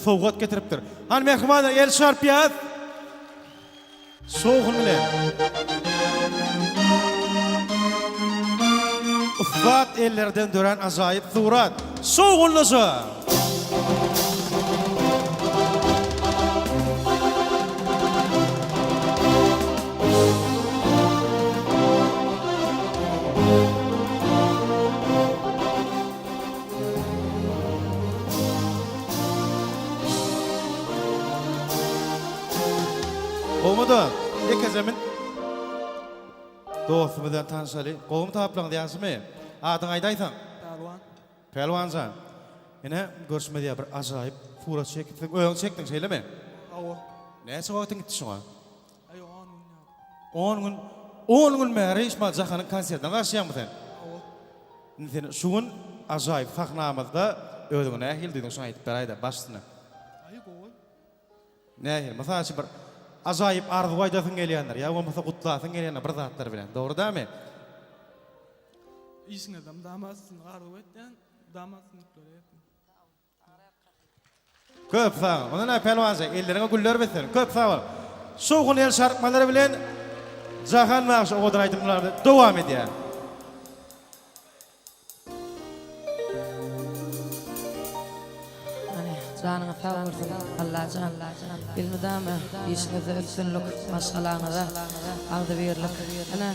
sowgat getiripdir. Hany mähribanlar el çarpýas. Şowhun bilen. Ussat ellerden dörän ajaýyp surat. Şowhunlyja! Gowmy-da, ýekeje min dostumyz bilen tanşaly. Gowumy taplaňyz, ýagşymy? Adyňy aýdaýsaň? Pälwan. Pälwan jan. Ine, görşümiz ýaly bir ajaýyp surat çekipsiň. Özüň çekdiň, şeýlemi? Hawa. Näçe wagtyň gitdi şoňa? Aý, on gün ýaly. On gün? On gün bäri Işmal Jahanyň konsertine garaşýaňmy sen? Hawa. Indi sen şu gün ajaýyp sahnamyzda özüňi nähili duýduň, şony aýdyp beräý-dä, baş üstüne. Aý, gowy. Nähili? Mysal üçin bir ajaýyp arzuw aýdasyň gelýändir, ýa bolmasa gutlasyň gelýändir bir zatlar bilen. Dogry dälmi? Işiňizde mydama üstünlik arzuw etýän, mydama üstünliklere ýetiň. Köp sag bol. Onda näme Pälwanjan, elleriňe güller bitsin. Köp sag bol. Şowhun el çarpmalary bilen Jahan bagşy owadan aýdymlaryny dowam edýär. Hany, janyňyz sag bolsun, Allajan. Elmydama işiňizde üstünlik, maşgalaňyza agzybirlik. Ine,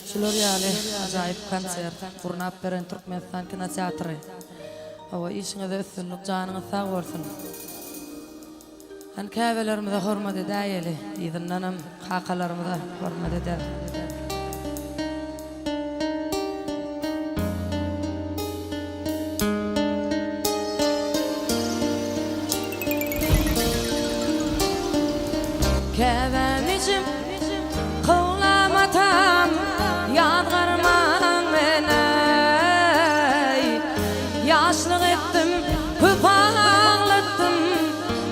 şular ýaly ajaýyp konsert gurnap beren Türkmenistan kinoteatry. Hawa, işiňizde üstünlik, janyňyz sag bolsun. Hany käbelerimize hormat edäýeli, yzyndanam kakalarymyza hormat ederis. Käbäm ejem, kowlam atam, ýazgarmaň meni-eý. Ýaşlyk etdim, köp aglatdym,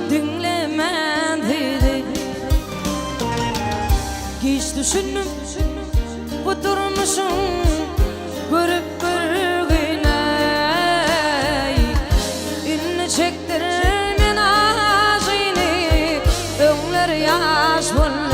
diňlemän sizi. Giç düşündim bu durmuşyň görüp görgüne. Indi çekdirmen ajyny, öňler ýaş boldum.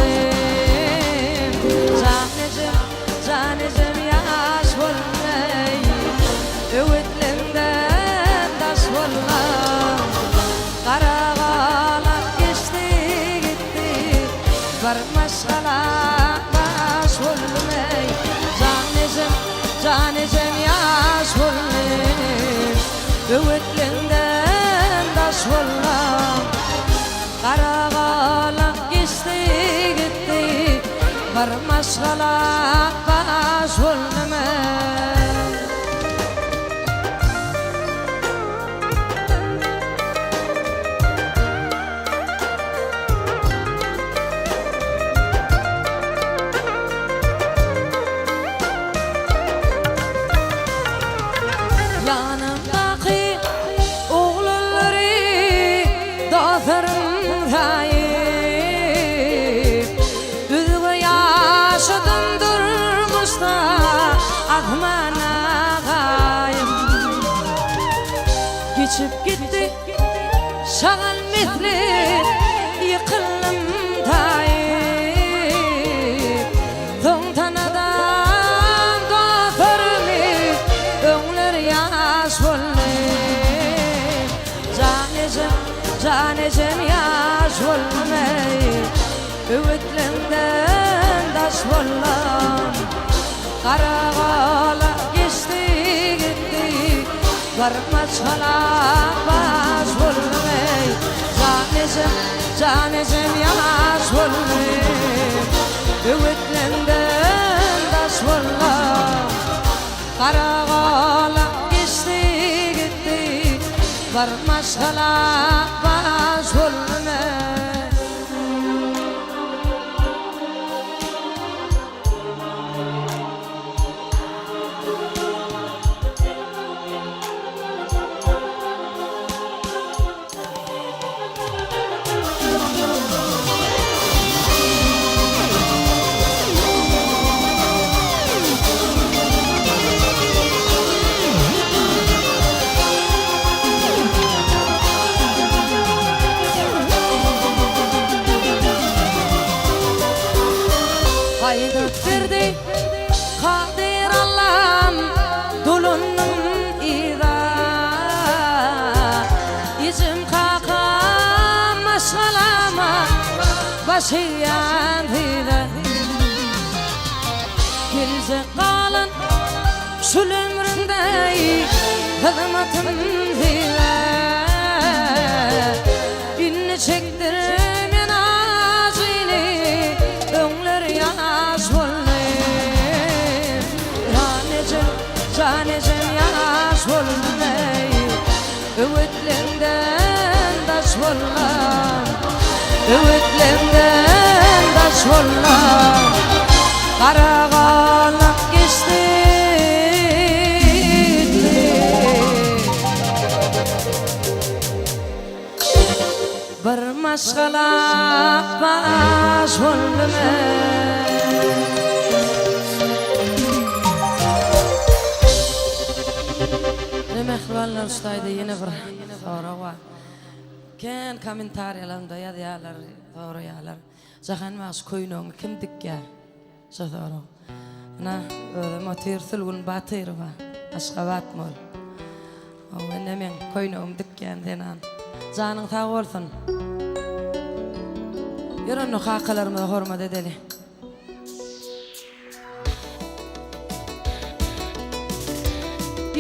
Böwetleňden daş bollam. Gara galak geçdi gitdi, Bir maşgala baş boldum men. Ýanymdaky oglanlary dostlarym saýyp, Düzge ýaşadym durmuşda asmana gaýyp. Geçip gitdi şagal misli ýykyldym taýyp. Soň tanadan dostlarymy öňler ýaş boldy. Jan ejem, jan ejem ýaş boldum eý, Öwütleňden daş boldum. Gara gola geçdi gitdi, Bir maşgala baş boldum eý, Jan ejem, jan ejem ýaş boldum. Öwütlenden daş boldum. Gara gola geçdi gitdi, Bir maşgala baş boldum eý. Gaýdyp berdi Kadyr Allam dolandym yza. Ejem kakam maşgalama baş egýän size. Geljek galan şul ömrümde hyzmatym size. Indi çekdirmen ajyny öňler ýaş boldum. Jan ejem, jan ejem ýaş boldum eý. Öwütleňden daş bollam. Öwütleňden daş bollam. Gara galak geçdi gitdi. Bir maşgala baş boldum Ine mähribanlar şu taýda ýene bir sorag bar. Kän kommentariýalarynda ýazýarlar, soraýarlar. Jahan bagşy köýnegiňi kim dikýär? Şo sorag. Ine özem otyr Sülgün Batyrowa, Aşgabat mol. Hawa ine meň köýnegimi dikýän zenan. Janyň sag bolsun. Ýör onda kakalarymyza hormat edeli.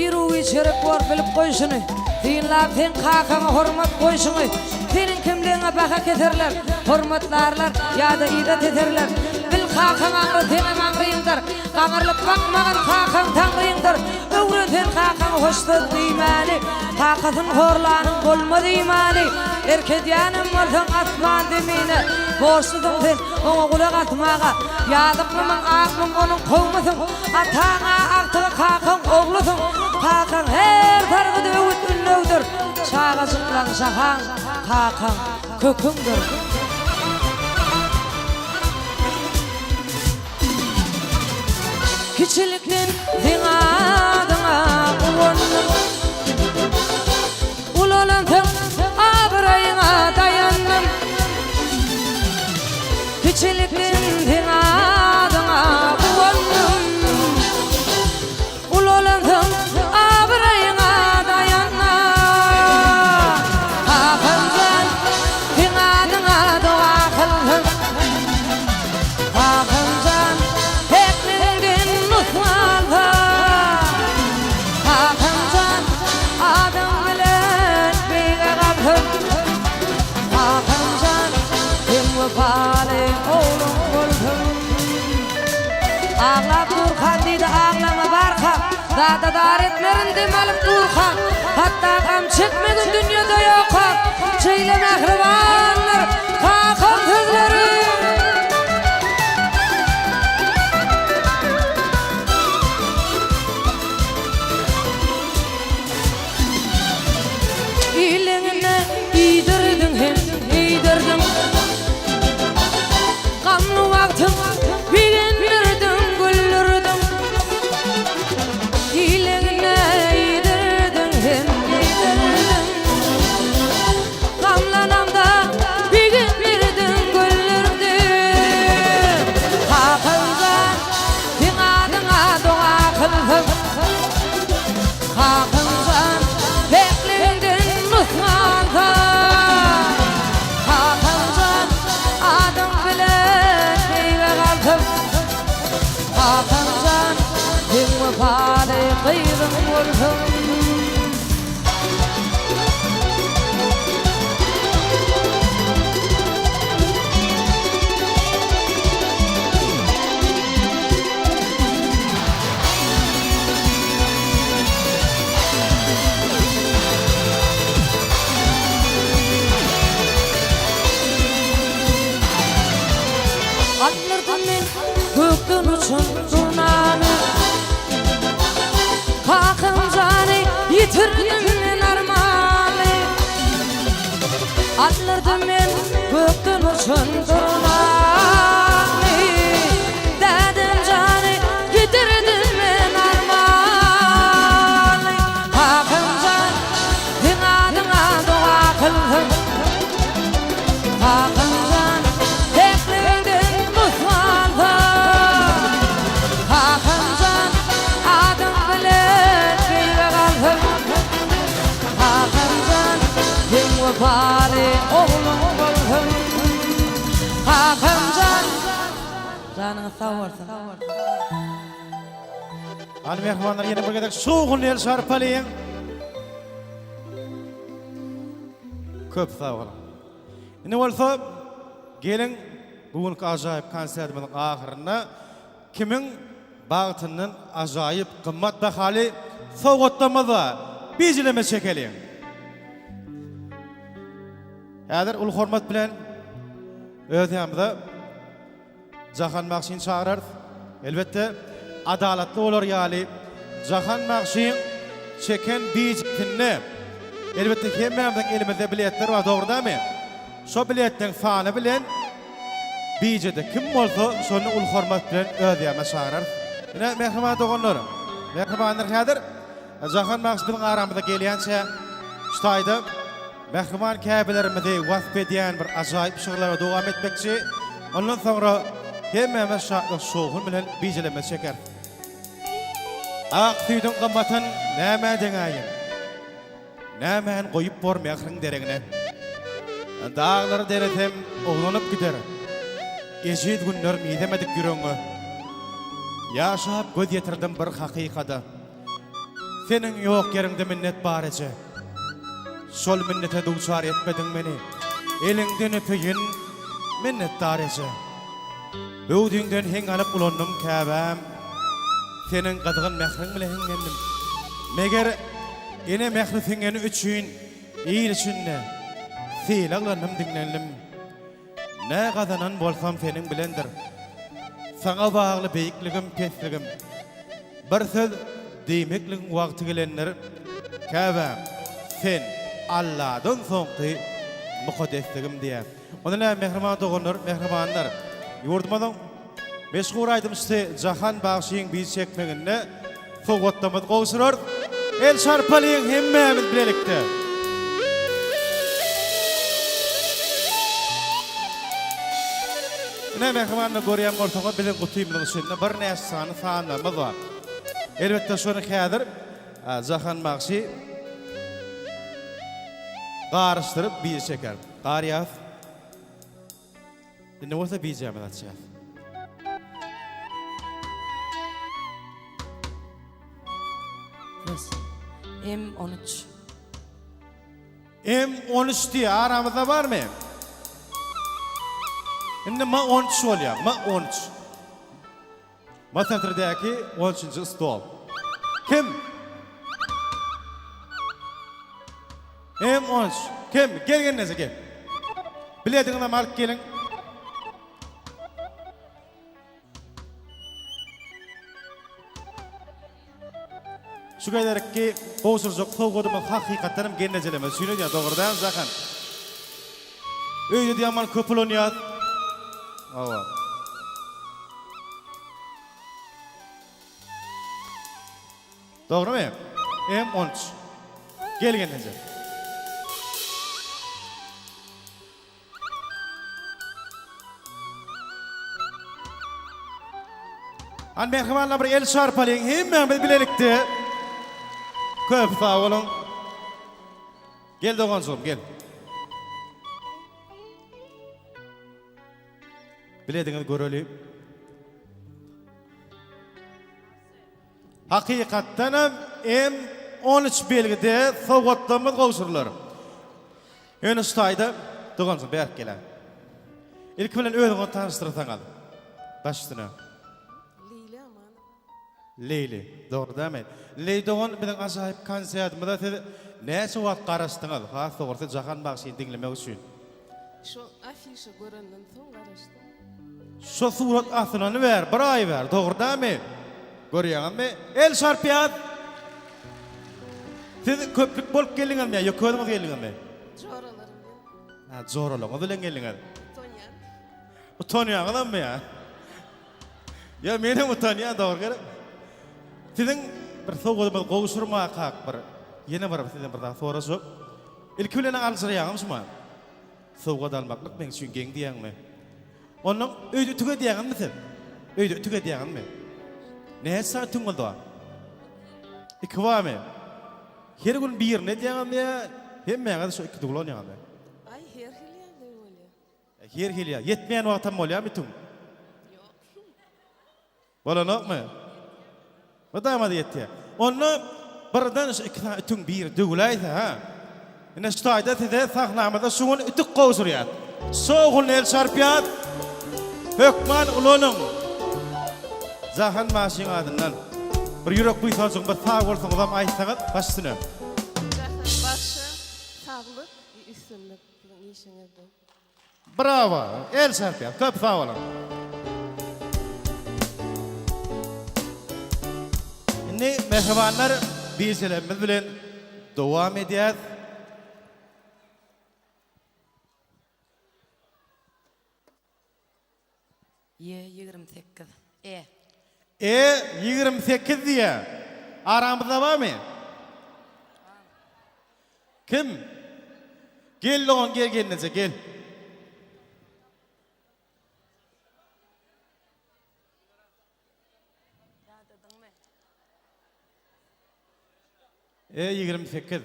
Iru-giç gerek bor bilip goý şuny. Synlap seň kakaňa hormat goýşuňy. Seniň kimligiňe baha keserler, hormatlarlar ýa-da yza teserler. Bil kakaň aňry seňem aňryňdyr. Gaňyrlyp bakmagyn kakaň taňryňdyr. Öwren sen kakaňa hoş söz diýmäni. Kakasyn horlanyň bolmaz imany. Erk edýänem bolsaň asman zemine. Borçlusyň sen oňa gulak asmaga. Ýazyklymyň akmyň onuň kowmusyň. Ataň-a agtygy kakaň oglusyň. Kakaň her sargydy öwüt-ündewdir. Çagajyklaň şahaň kakaň köküňdir. Kiçilikden seň adyňa guwandym. Ulalansoň abraýyňa daýandym. Kiçilikden seň adyňa guwandym. Ulalansoň abraýyňa daýandym. Kakam jan, seň adyňa doga kyldym. Kakam jan, päkligiňden nusga alsam. Zada zar etmerin dem alyp durkam, Hatda gam çekmegin dünýede ýokam, Şeýle mähribandyr kakam sözleri. Iliňine iýdirdiň hem geýdirdiň Gamly wagtyň begendirdiň, güldürdiň Iliňine iýdirdiň hem geýdirdiň Gamlanamda begendirdiň, güldürdiň Kakamjan, seň adyňa doga kylsam Kakamjan päkligiňden nusga alsam, Kakamjan adyň bilen beýge galsam, Kakamjan seň wepaly gyzyň bolsam. Aldyrdım men gökden uçan durnany, Kakam jany ýitirdim men armany. Aldyrdım men gökden uçan durnany, Dädem jany ýitirdim men armany. Kakam jan, seň adyňa doga kylsam, Kakam jan, päkligiňden nusga alsam, Kakam jan, adyň bilen beýge galsam, Kakamjan, seň wepaly ogluň bolsun. Kakamjan. Janyňyz sag bolsun. Hany mähribanlar ýene bir gezek şowhunly el çarpalyň. Köp sag boluň. Indi bolsa geliň bu günki ajaýyp konsertimiziň ahyrynda Kimiň bagtyndan ajaýyp gymmat bahaly sowgatlarymyz bar. Bijileme çekeliň. Häzir uly hormat bilen öz ýanymyza Jahan bagşyny çagyrarys. Elbetde, adalatly bolar ýaly Jahan bagşyň çeken bijesinde elbetde hemmämiziň elimizde biletler bar, dogry dälmi? Şo biletleň sany bilen Bijede kim bolsa şony uly hormat bilen öz ýanyna çagyrarys. Ine, mähriban doganlar, mähribanlar häzir Jahan bagşy biziň aramyza gelýänçä şu taýda mähriban käbelerimizi wasp edýän bir ajaýyp şygyrlara dowam etmekçi. Ondan soňra hemmämiz şatlyk şowhun bilen bijelemez çekeris. Ak süýdüň gymmatyn nämä deňäýin? Nämäni goýup bor mähriň deregine? Daglary deresem, owlanyp gider. Ejiz günler mizemedik ýüregňe. Ýaşap göz ýetirdim bir hakykada. Seniň ýok ýeriňde minnet bar eje. Şol minnete duçar etmediň meni. Eliňden öpeýin, minnetdar eje. Hüwdüňden heň alyp ulandym käbäm. Seniň gyzgyn mähriň bile hiňlendim. Meger, ene mähri siňeni üçin il içinde sylaglandym, diňlendim. Nä gazanan bolsam seniň bilendir. Saňa bagly beýikligim, pesligim. Bir söz diýmekligiň wagty gelendir. Käbäm, sen Alladan soňky mukaddesligim diýýär. Onda näme mähriban doganlar, mähribanlar, ýurdumyzyň meşhur aýdymçysy Jahan bagşyň bizi çekmeginde sowgatlarymyzy gowşurarys. El çarpalyň hemmämiz bilelikde. Ine mähribanlar görýän bolsaňyz biziň gutymyzyň içinde birnäçe sany sanlarymyz bar. Elbetde şony häzir Jahan bagşy garyşdyryp bizi çeker. Gar ýaz. Indi bolsa bijämizi açýas. Bes. M 13. M 13 diýýär. Aramyzda barmy? Indi M 13 bolýar. M 13. Masatrdäki on üçünji stol. Kim? M 13. Kim? Gel gelneze gel. Bilediňizem alyp geliň. Şu gezekki gowşurjak sowgadymyz hakykatdan hem gelnejelerimiz üçin edýär, dogry dälmi Jahan? Öýde diýýän köp ulanýas. Hawa. Dogrymy? M 13. Gel gelneje. Hany mähribanlar bir el çarpalyň hemmämiz bilelikde. Köp sag boluň. Gel doganjygym gel. Bilediňiz göreli. Hakykatdanam M 13 belgide sowgatlarymyz gowşurylar. Ýöne şu taýda doganjygym bärik gel-ä. Ilki bilen özüňi tanyşdyrsaňyz. Baş üstüne. Leýli Amanowa. Leýli, dogry dälmi? Leý dogan biziň ajaýyp konsertimize siz näçe wagt garaşdyňyz? Has dogrusy Jahan bagşyny diňlemek üçin. Şo afişa görenden soň garaşdym. Şo surat asylany bäri bir aý bäri, dogry dälmi? Görýäňizmi? El çarpýas! Siz köplük bolup geldiňizmi ýa ýeke özüňiz geldiňizmi? Joralarym bilen. Ha, joralaryňyz bilen geldiňiz. Utanýan. Utanýaňyzammy ýa? Ýa men hem utanýan dogry gerek. Siziň bir sowgadymyzy gowşurmakak bir ýene bir sizden bir zat sorajak. Ilki bilen aljyraýaňyzmy şuma? Sowgat almaklyk meň üçin geň diýýäňmi? Onnoň öýde ütük edýäňizmi siz? Öýde ütük edýäňizmi? Näçe sany ütügiňiz bar? Iki barmy? Her gün birini edýäňizmi ýa hemmäňiz şo ikide ulanýaňyzmy? Aý her hili ýagdaý bolýar. Her hili ýa. Ýetmeýän wagtam bolýarmy ütügiň? Ýok. Bolanokmy? Mydama ýetýär. Onda birden şu iki sany ütüň biri döwüläýse, hä? Ine şu taýda size sahnamyzda şu gün ütük gowşurýas. Şowhunly el çarpýas. Hökman ulanyň. Jahan bagşyň adyndan bir ýürek buýsanjyň bir sag bolsuňyzam aýtsaňyz baş üstüne. Jahan bagşa saglyk we üstünlik siziň işiňizde. Brawo! El çarpýas. Köp sag boluň. Indi mähribanlar bijelerimiz bilen dowam edýäs. Ýe 28. E. E 28 diýýä. Aramyzda barmy? Kim? Gel dogan gel gelneje gel. E 28.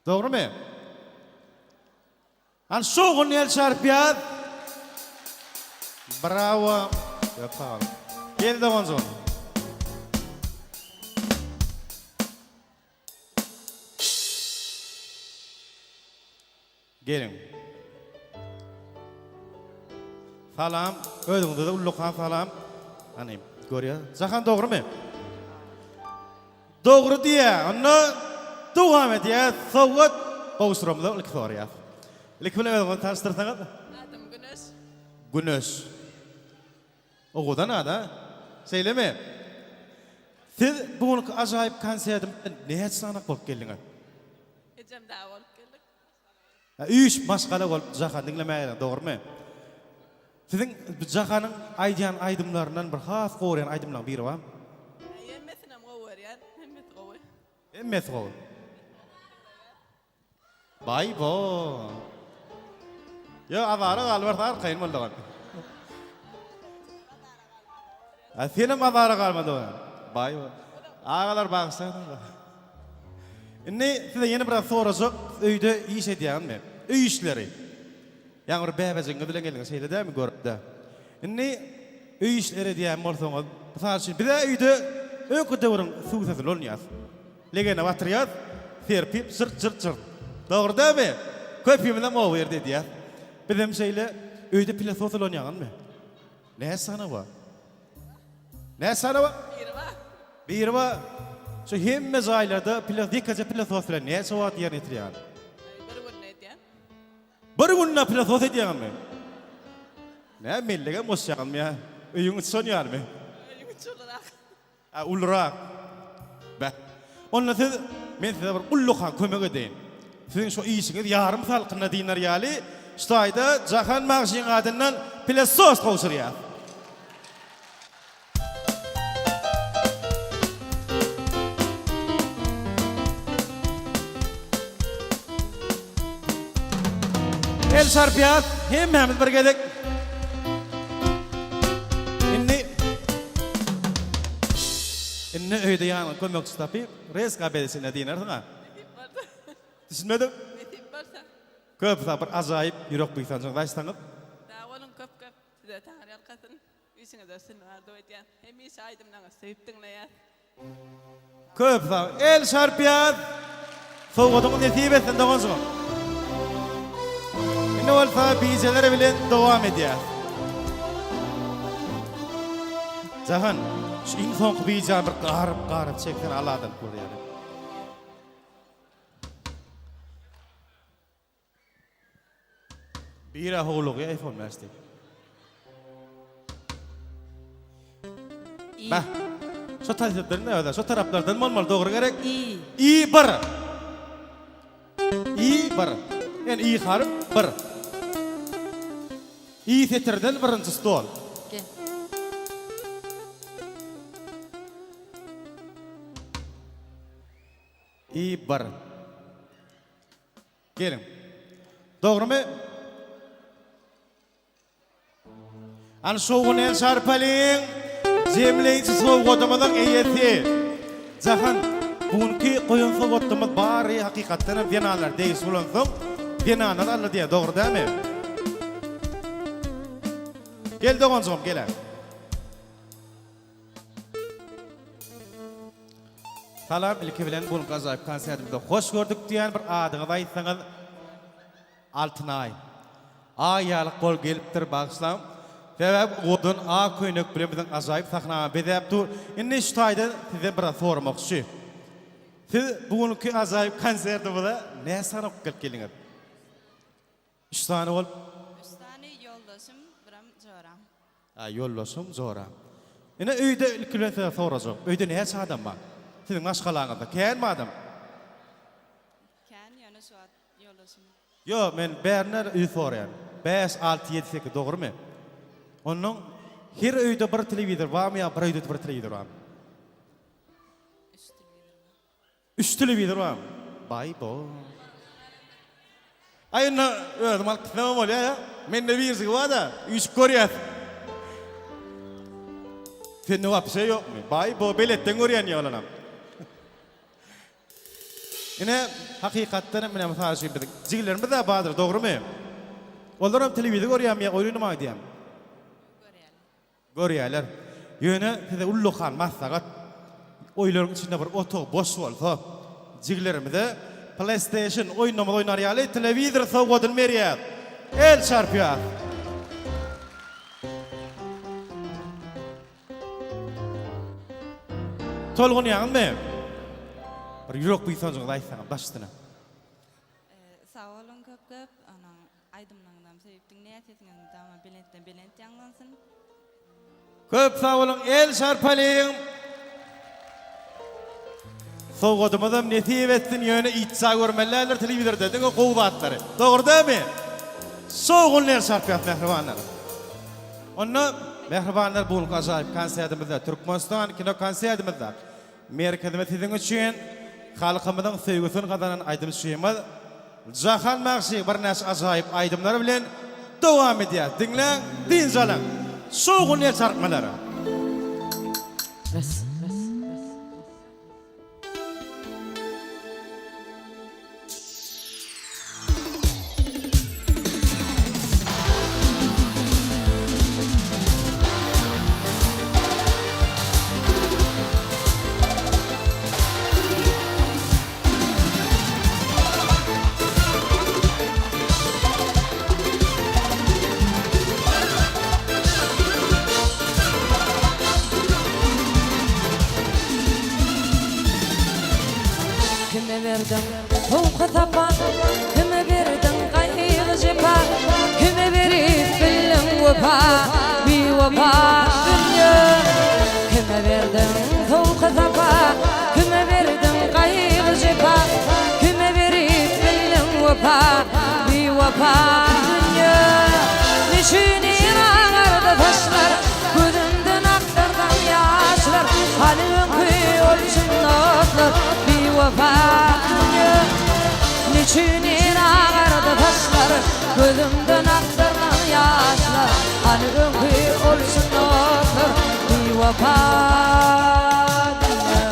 Dogrymy? Hany şowhunly el çarpýas. Brawo. Köp sag boluň. Gel doganjygym. Geliň. Salam. Özüňize-de ullakan salam. Hany, görýäs. Jahan dogrymy? Dogry diýýä. Onda dowam edýäs. Sowgat gowşuramyzok ilki soraýas. Ilki bilen özüňizi tanyşdyrsaňyz. Adym Güneş. Güneş. Owadan ad a. Şeýlemi? Siz bu günki ajaýyp konsertimizde näçe sanak bolup geldiňiz? Ejem dagy bolup geldik. Üýşüp maşgala bolup Jahany diňlemäge geldiňiz dogrymy? Siziň Jahanyň aýdýan aýdymlaryndan bir has gowy görýän aýdymlaryň biri barmy? Hemmesinem gowy görýän. Hemmesi gowy. Hemmesi gowy. Baý-bo. Ýok, azara galyberse arkaýyn bol dogan. A senem azara galma dogan. Baý-bo. Agalar bagyşlaň. Indi size ýene biraz sorajak, öýde iş edýäňizmi? Öý işleri. Ýaňy bir bäbejigiňiz bilen geldiňiz, şeýle dälmi görüp-de. Indi öý işleri edýän bolsaňyz, mysal üçin, biz-ä öýde öňki döwrüň suw sesini ulanýas. Legene batyrýas, serpip jyrt-jyrt-jyrt. Dogry dälmi? Köpimizem oba ýerde edýäs. Bizem şeýle öýde pilesos ulanýaňyzmy? Näçe sany bar? Näçe sany bar? Biri bar. Biri bar. Şu hemme jaýlarda pile ýekeje pilesos bilen näçe wagt ýerine ýetirýäňiz? Bir günde edýän. Bir günde pilesos edýäňizmi? Nä mellegem goşýaňyzmy ýa öýüň içi şonýarmy? Öýüň içi ulurak. Hä ulurak. Beh. Onda siz men size bir ullakan kömek edeýin. Siziň şo işiňiz ýarym salkynda dynar ýaly şu taýda Jahan bagşyň adyndan pilesos gowşurýas. El çarpýas hemmämiz bir gezek. Indi Indi öýde ýanyňa kömekçi tapyp, rezka bezesinde dynarsyň-a. Nesip bolsa. Düşünmedim. Nesip bolsa. Köp sag bir ajaýyp ýürek buýsanjyňyzy aýtsaňyz. Sag boluň köp köp. Size Taňryýalkasyn. Işiňizde üstünlik arzuw edýän. Hemişe aýdymlaryňyzy söýüp diňleýäs. Köp sag. El çarpýas. Sowgadyňyz nesip etsin doganjygym. Indi bolsa bijeler bilen dowam edýäs. Jahan, şu iň soňky bijäni bir garyp garyp çeksen aladanyp görýän. Bira howlugýa iPhone 5 diýip. I. Bah. Şo tarapdan ne öyle? Şo taraplardan bolmaly dogry gerek. I. I bir. I bir. Yani I harf bir. I setirden birinji stol. Gel. I bir. Geliň. Dogrymy? Hany şowhun el çarpalyň. Jemleýji sowgadymyzyň eýesi. Jahan, bu günki goýan sowgatymyz bary hakykatdan hem zenanlar degişli bolansoň, zenanlar aldy diýýär, dogry dälmi? Gel doganjygym, gel-ä. Salam ilki bilen bu günki ajaýyp konsertimizde hoş gördük diýýän bir adyňyzy aýtsaňyz Altynaý. Aý ýalyk bolup gelipdir bagyşlaň. Sebäbi owadan ak köýnek bilen biziň ajaýyp sahnamy bezäp dur. Indi şu taýda sizden biraz soramakçy. Siz bu günki ajaýyp konsertimize näçe sany okup gelip geldiňiz? Üç sany bolup. Üç sany ýoldaşym, biram joram. A, ýoldaşyň, joraň. Ine, öýde ilki bilen size sorajak. Öýde näçe adam bar? Siziň maşgalaňyzda känmi adam? Kän, ýöne şu wagt ýoldaşym. Ýok, men bärine öý soraýan. Bäş, alty, ýedi, sekiz, dogrymy? Onnoň her öýde bir telewizor barmy ýa bir öýde bir telewizor barmy? Üç telewizor bar. Üç telewizor barmy? Baý bo. Aý onda özüm alyp gitsemem bolýa ýa. Mende birjigi bar-da, üýşüp görýäs. Sende wapşe ýokmy? Baý bo, beletden görýän ýa olanam. Ine, hakykatdan hem, ine mysal üçin biziň jigilerimiz-ä bardyr, dogrymy? Olaram telewizor görýärmi ýa oýun oýnamaga gidýärmi? Görýärler. Görýärler. Ýöne size ullakan maslahat, oýlaryň içinde bir otag boş bolsa, jigilerimize PlayStation oýnumyz oýnar ýaly telewizor sowgadyny berýäs. El çarpýas. Tolgunýaňyzmy? Bir ýürek buýsanjyňyzy aýtsaňyz baş üstüne. Sag boluň köp köp. Onuň aýdymlaryňyzam söýüp diňleýäs sesiňiz mydama belentden belent ýaňlansyn. Köp sag boluň el çarpalyň. Sowgadymyzam nesip etsin ýöne itça görmeli däldir telewizorda diňe gowy zatlary. Dogry dälmi? Şowhunly el çarpýas mähribanlar. Onda mähribanlar bu günki ajaýyp konsertimizde Türkmenistan kino konsertimizde Merkezimiz siziň üçin halkymyzyň söýgüsini gazanan aýdymçymyz Jahan bagşy birnäçe ajaýyp aýdymlary bilen dowam edýär. Diňläň, dynç alyň! Şowhunly el çarpmalar! sowka sapa, Kime berdiň gaýgy-jepa, Kime berip bildiň wepa, Biwepa dünýe. Kime berdiň sowka-sapa, Kime berdiň gaýgy-jepa, Kime berip bildiň wepa, Biwepa dünýe. Neçün ir agardy saçlar, Gözümden akdyrdyň ýaşlar, Hany öňki ol çyn dostlar, Biwepa dünýe. Neçün ir agardy saçlar, Gözümden akdyrdyň ýaşlar, Hany öňki ol çyn dostlar, Biwepa dünýe.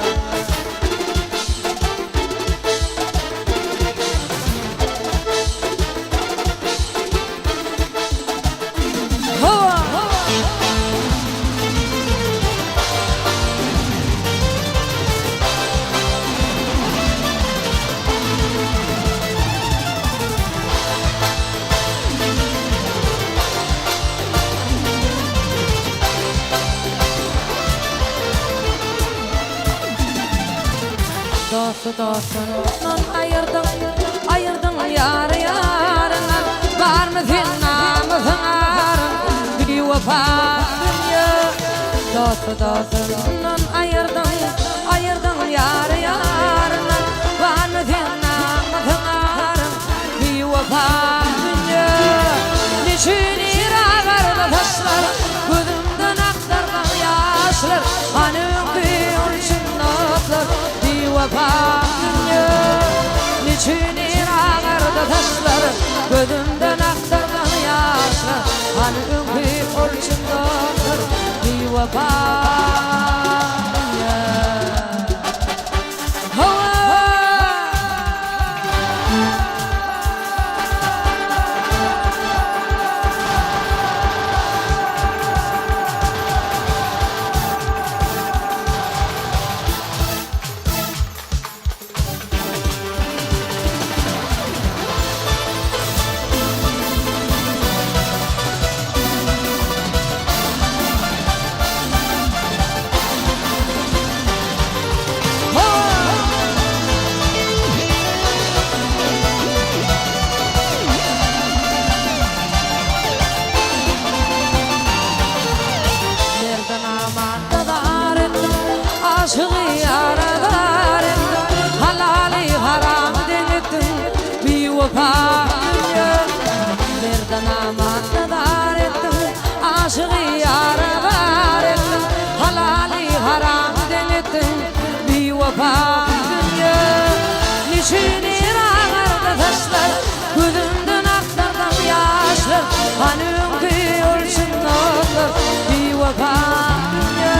Hawa! Dosty dostundan aýyrdyň, aýyrdyň ýary ýaryndan, Barmy seň namysyň aryň, biwepa dünýe. Dosty dostundan aýyrdyň, aýyrdyň ýary ýaryndan, Barmy seň namysyň aryň, biwepa dünýe. Neçün ir agardy saçlar, gözümden akdyrdyň ýaşlar, Hany öňki ol çyn dostlar, biwepa dünýe. Neçün ir agardy saçlar, gözümden akdyrdyň ýaşlar, Hany öňki ol çyn dostlar, biwepa dünýe. Hawa! Merdan amanda zar etdim, Aşygy ýara zar etdim, Halaly haramy deň etdim, Biwepa dünýe. Merdan amanda zar etdim, Aşygy ýara zar etdim, Halaly haramy deň etdim, Biwepa dünýe. Neçün ir agardy saçlar, Gözümden akdyrdyň ýaşlar, Hany öňki ol çyn dostlar, Biwepa dünýe.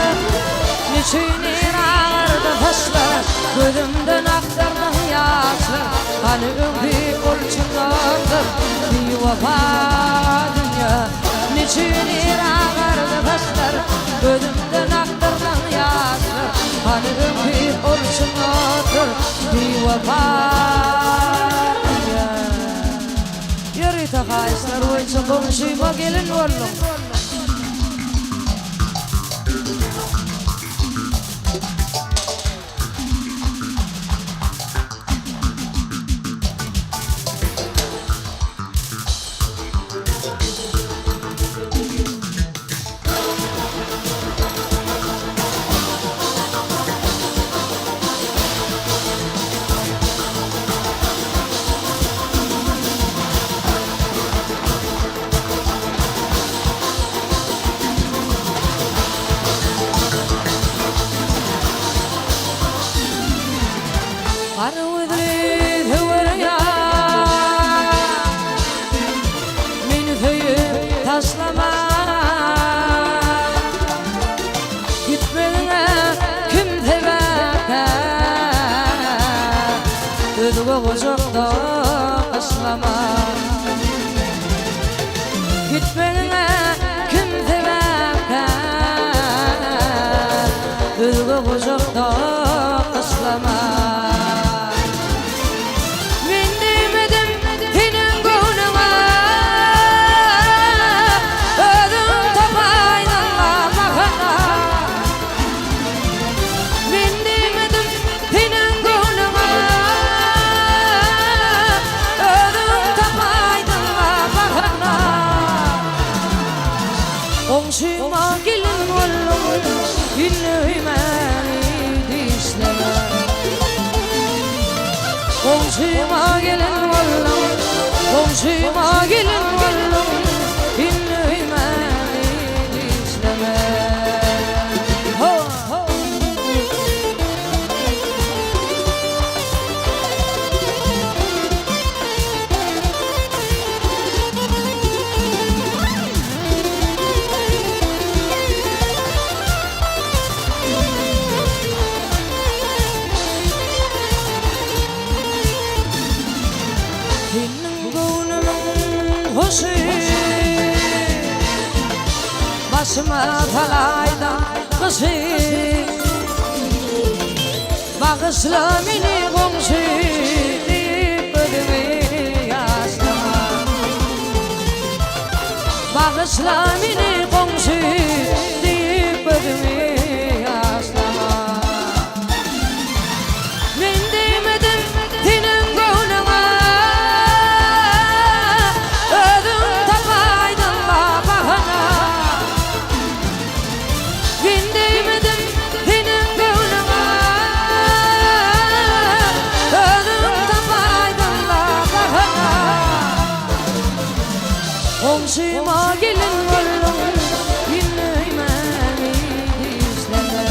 Neçün ir agardy saçlar, Gözümden akdyrdyň ýaşlar, Hany öňki ol çyn dostlar, Biwepa dünýe. Neçün ir agardy saçlar, Gözümden akdyrdyň ýaşlar, Hany öňki ol çyn dostlar, Biwepa dünýe. Ýörite haýyşlar boýunça goňşyma gelin boldum. Gara gözli söwer ýar, Meni söýüp taşlama. Gitmegiňe kim sebäpkär, Özge gujakda gyşlama. Gitmegiňe kim sebäpkär, Özge gujakda gyşlama. Men diýmedim seniň göwnüňe, Özüň tapaýdyň bahana. Men diýmedim seniň göwnüňe. Goňşyma gelin bolduň, goňşyma gelin bolduň, Indi öýmäni dişleme. Ho! Seniň göwnümiň hoşy Başyma salaýdam gyşy Bagyşla meni goňşy diýip gözümi ýaşlama Bagyşla meni goňşy diýip gözümi ýaşlama Men diýmedim seniň göwnüňe Özüň tapaýdyň-la bahana Men diýmedim seniň göwnüňe Özüň tapaýdyň-la bahana Goňşyma gelin bolduň Ýüzüme dişleme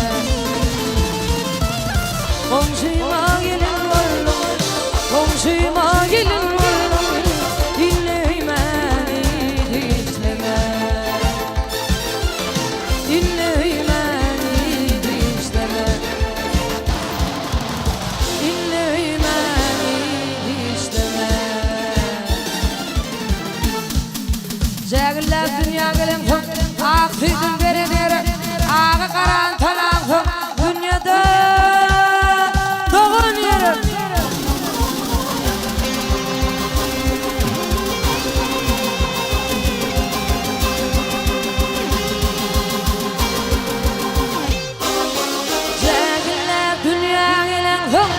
Goňşyma gelin bolduň Goňşyma gelin bolduň Ýüzüme dişleme Ýüzüme dişleme Ýüzüme dişleme Jägilläp dünýä gelemsoň, ak süýdün beren ýere, Agy garan tanamsoň, dünýede dogan ýere. Jägilläp dünýä gelemsoň,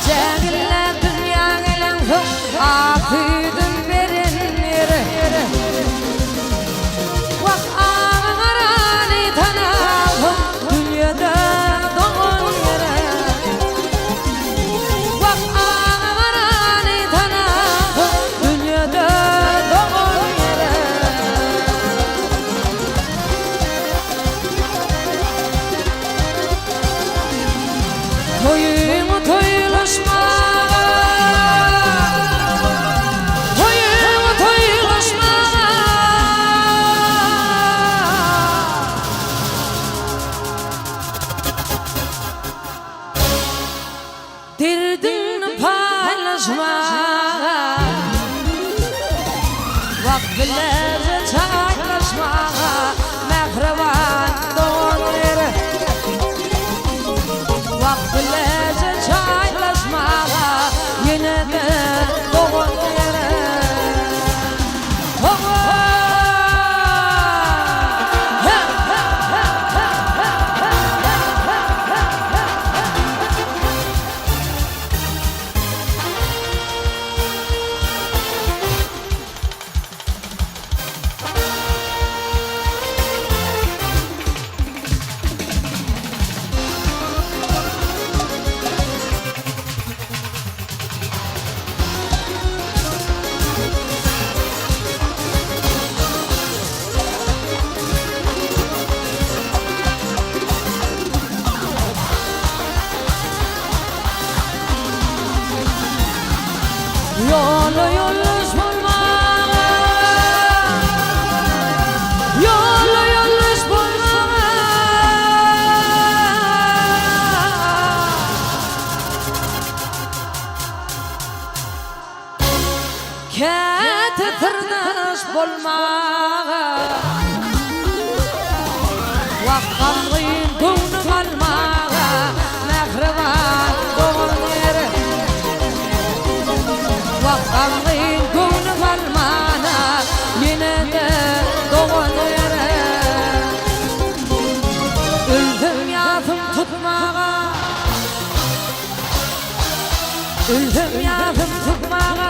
Jägilläp dünýä gelemsoň, ak süýdün beren ýere. Wah, agy garany tanamsoň, dünýede dogan ýere. Wah, agy garany tanamsoň, dünýede dogan ýere. Toýuňy toýlaşmaga, Toýuňy toýlaşmaga. Derdiňi paýlaşmaga, Wagt bilen çaýlaşmaga, Mähriban dogan ýeri. Wagt bilen çaýlaşmaga, Ýene-de dogan ýeri. Hawa! Ýola ýoldaş bolmaga Ýola ýoldaş bolmaga Käte syrdaş bolmaga Wah gamgyn göwnüm almaga Mähriban dogan ýeri Wah gamgyn göwnüm almana Ýene-de dogan ýeri Ölsem ýasym tutmaga Ölsem ýasym tutmaga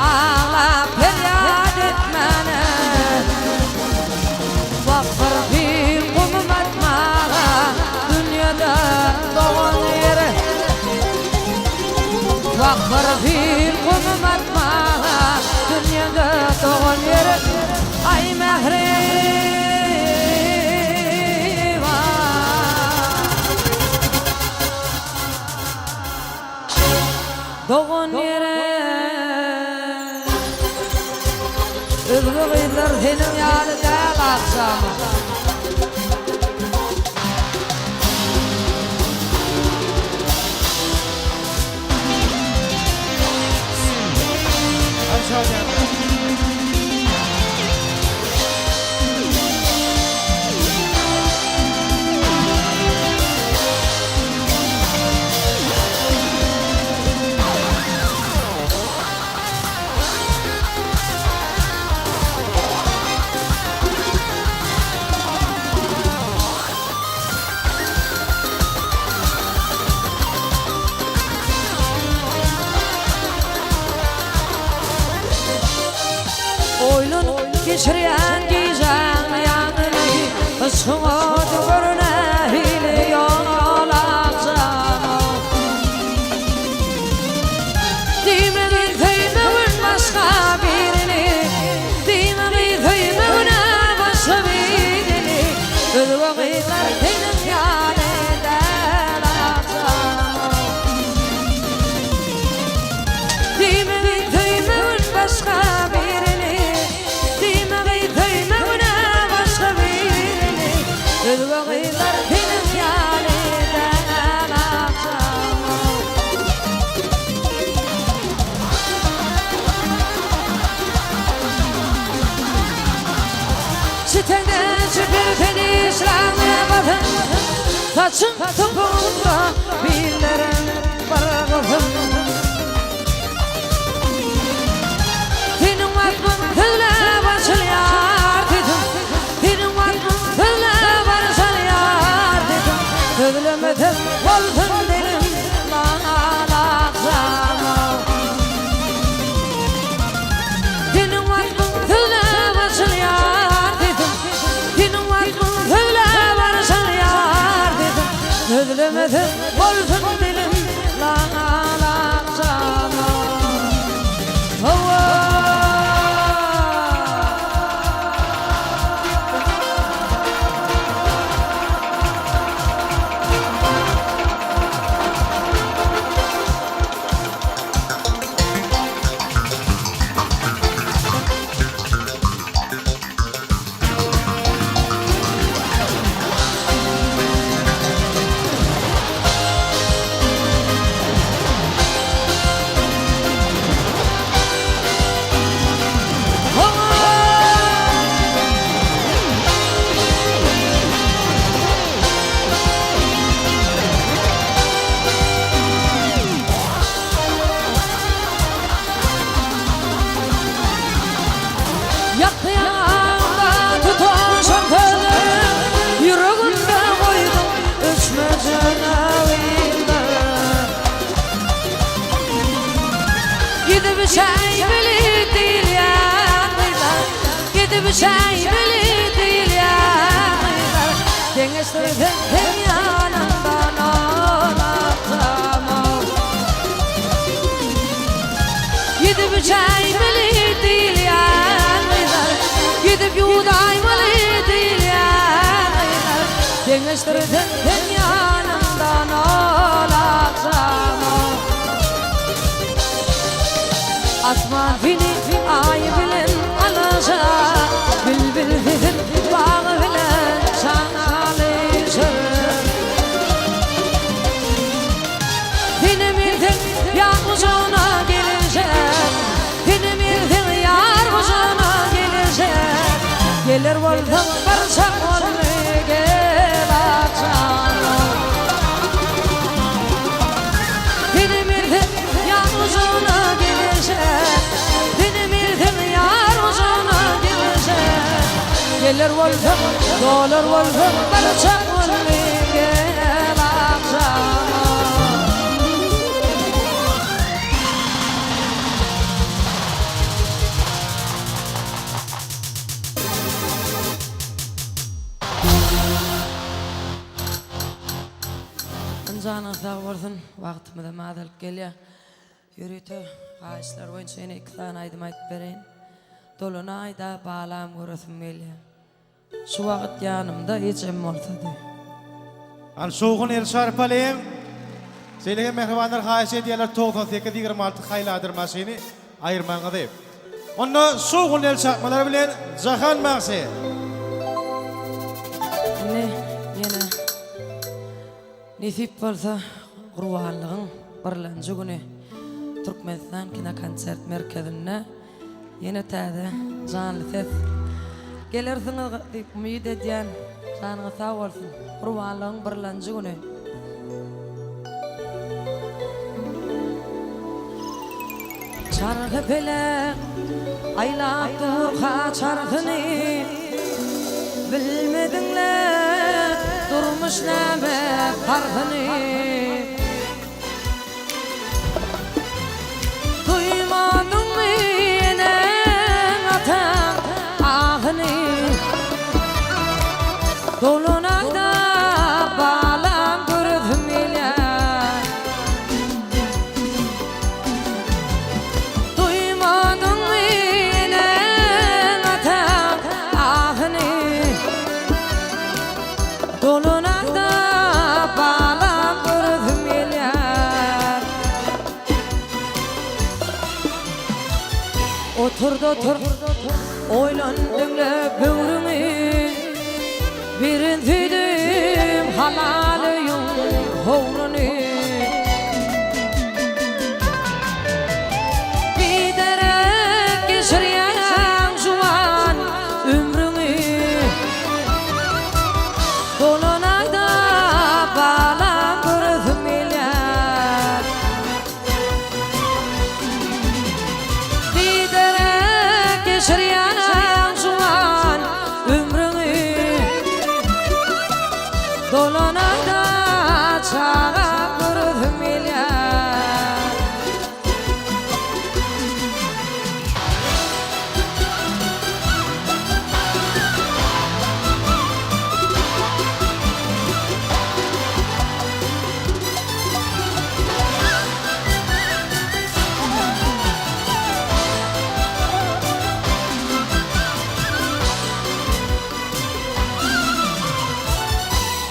Aglap perýat etmäne Wah bir pil gumum atmaga Dünýede dogan ýeri. Wah bir pil gumum atmaga Dünýede dogan ýeri Aý mähriban. Dogan ýere Özge gyzlar seniň ýaly däl agşama. Oýlanyp geçirýän gijäň ýaňyny Yşkyň ody gör nähili ýol agşama Diýmegin söýmegin başga birini Diýmegin söýmegin başga birini Özge gyzlar seniň ýaly däl agşama Diýmegin söýmegin başga birini Diýmegin söýmegin başga birini Özge gyzlar seniň ýaly däl agşama. Çiteňden çöpür seni şraňa basyn Saçyň topugyňda billeriň bir gysym Seniň waspyň sözläp açylýar sesim Seniň waspyň sözläp açylýar sesim Sözlemesem bolsun dilim lal agşama Seniň waspyň sözläp açylýar sesim Seniň waspyň sözläp açylýar sesim Sözlemesem bolsun dilim lal agşama Hawa. Ýakdy ýaňagymda tutaşan sözleriň, Ýüregimde goýduň öçmejek yzlar. Gidip şäýmeli diýilýän gyzlar, Gidip şäýmeli diýilýän gyzlar, Deňeşdirseň seň ýanyňda nalakjama. Gidip içäýmeli diýilýän gyzlar, Gidip ýuwdaýmaly diýilýän gyzlar, Deňeşdirseň seň ýanyňda nalakjama. Asman seni aý bilen alaşa, Bilbil sesin bag bilen çalyşar. Senem ilseň ýar gujagyna gelişer, Senem ilseň ýar gujagyna gelişer, Geler bolsaň bir çak boldy gel agşama. Senem ilseň ýar gujagyna gelişer, Senem ilseň ýar gujagyna gelişer, Geler bolsaň, dolar bolsaň bir çak boldy gel agşama. Janyňyz sag bolsun, wagtymyzam azalyp gelýär. Ýörite haýyşlar boýunça ýene iki sany aýdym aýdyp bereýin. Dolanaýda balam göresim gelýär. Şu wagt ýanymda ejem bolsady. Al şowhun el çarpalyň. Şeýle hem mähribanlar haýyş edýärler 98 26 haýladyr maşyny aýyrmaňyzy. Onda şowhun el çarpmalar bilen Jahan bagşy. Indi ýene nesip bolsa Gurbanlygyň birlenji güni Türkmenistan kinokonsert merkezinde Ýene täze janly ses. Gelersiňiz diýip umyt edýän. Janyňyz sag bolsun. Gurbanlygyň birlenji güni. Çarhy pelek aýlap durka çarhyny Bilmediňle durmuş näme parhyny. Duýmadyňmy eneň-ataň ahyny? Dolanaýda balam göresim gelýär. Duýmadyňmy eneň-ataň ahyny? Dolanaýda balam göresim gelýär. Otur-da otur, oýlan diňle böwrüňi. Birin süýdüm halal öýüň howruny. Biderek geçirýäň juwan ömrüňi. Dolanaýda balam göresim gelýär. Biderek geçirýäň juwan ömrüňi. Dolanaýda çagam göresim gelýär.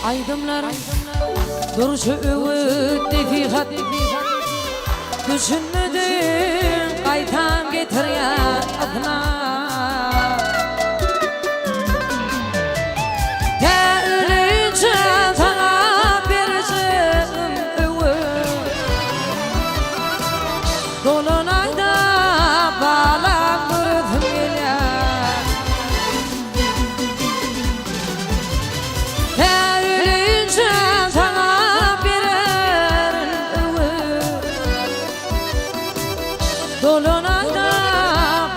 Aýdymlar durşy öwüt nesihat Düşünmediň gaýtam getirýär yzyna. Tä ölünçä saňa berjegim öwüt. Dolanaýda balam göresim gelýär. Tä ölünçä saňa bererin öwüt. Dolanaýda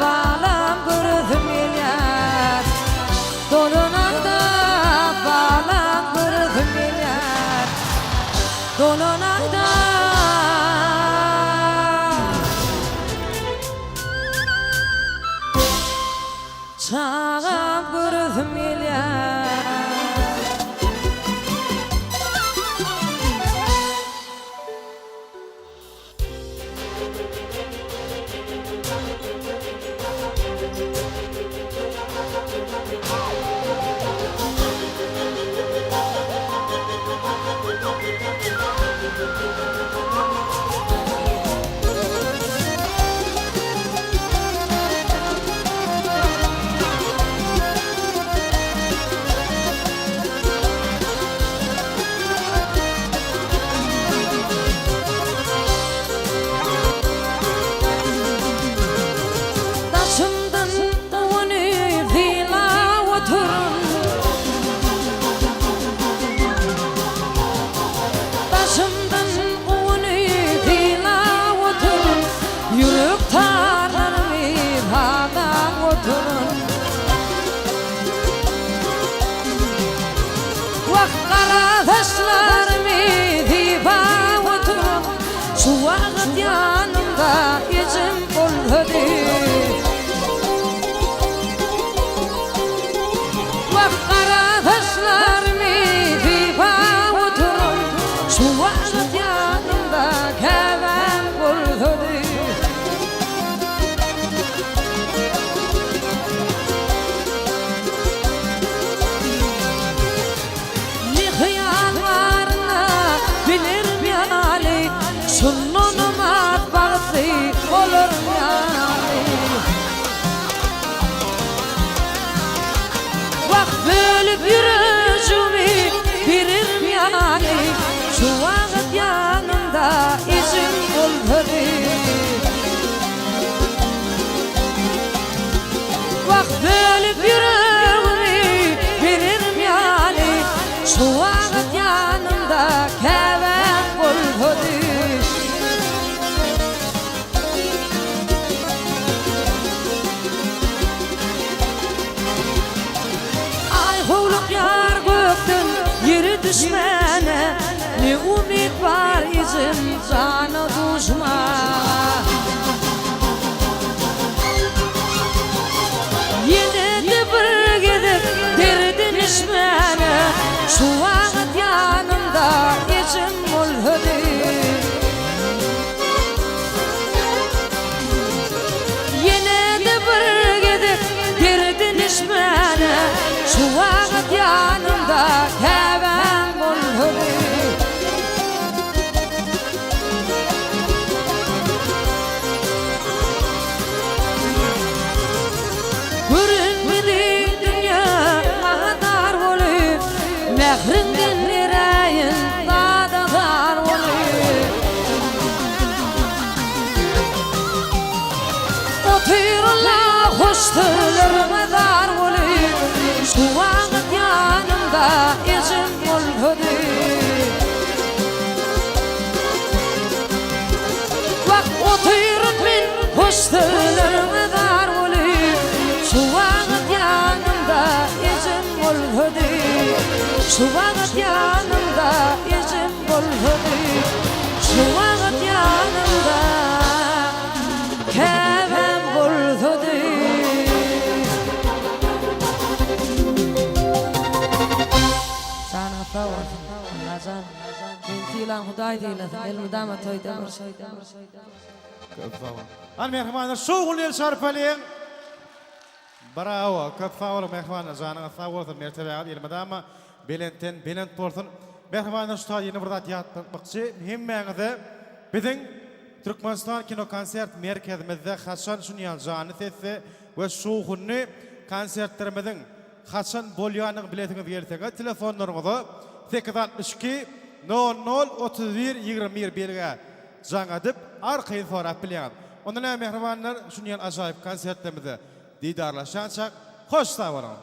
balam göresim gelýär. Dolanaýda balam göresim gelýär. Dolanaýda. Çagam göresim gelýär. Şonam az bagtly bolarym ýaly. Wah bölüp ýürejigimi bererim ýaly. Şu wagt ýanymda ejem bolsady. Wah bölüp ýüregimi bererim ýaly. Şu wagt ýanymda käbäm bolsady. Aý howlukýar gökden ýere düşmäne, Ne umyt bar ejem jana duşmaga. Ýene-de bir gezek derdinişmäne, Şu wagt ýanymda ejem bolsady. Ýene-de bir gezek derdinişmäne, Şu wagt ýanymda käbäm bolsady. Görünmedi dünýe maňa dar bolup, Mähriňden eräýin dada zar bolup. Otyryn-la hoş sözleriňe zar bolup, Şu wagt ýanymda ejem bolsady. Wah, otyryn men hoş sözleriňe zar bolup, Şu wagt ýanymda ejem bolsady. Şu wagt ýanymda ejem bolsady. Şu wagt ýanymda käbäm bolsady. Janyňyz sag bolsun Allajan. Meni sylan Hudaý sylasyn elmydama toýda görşeýin. Köp sag boluň. Hany mähribanlar şowhunly el çarpalyň. Brawo köp sag boluň mähribanlar janyňyz sag bolsun mertebäňiz elmydama belentden belent bolsun. Mähribanlar şu taýda ýene bir zat ýatlatmakçy hemmäňize biziň Türkmenistan kinokonsert merkezimizde haçan şunýaly janly sesli we şowhunly konsertlerimiziň Haçan bolýanyny bilesiňiz gelseňiz telefonlaryňyza 862 nol nol 31 21 belgä jaň edip arkaýyn sorap bilýäňiz. Onda näme mähribanlar şunýaly ajaýyp konsertlerimizde didarlaşýançak hoş sag boluň!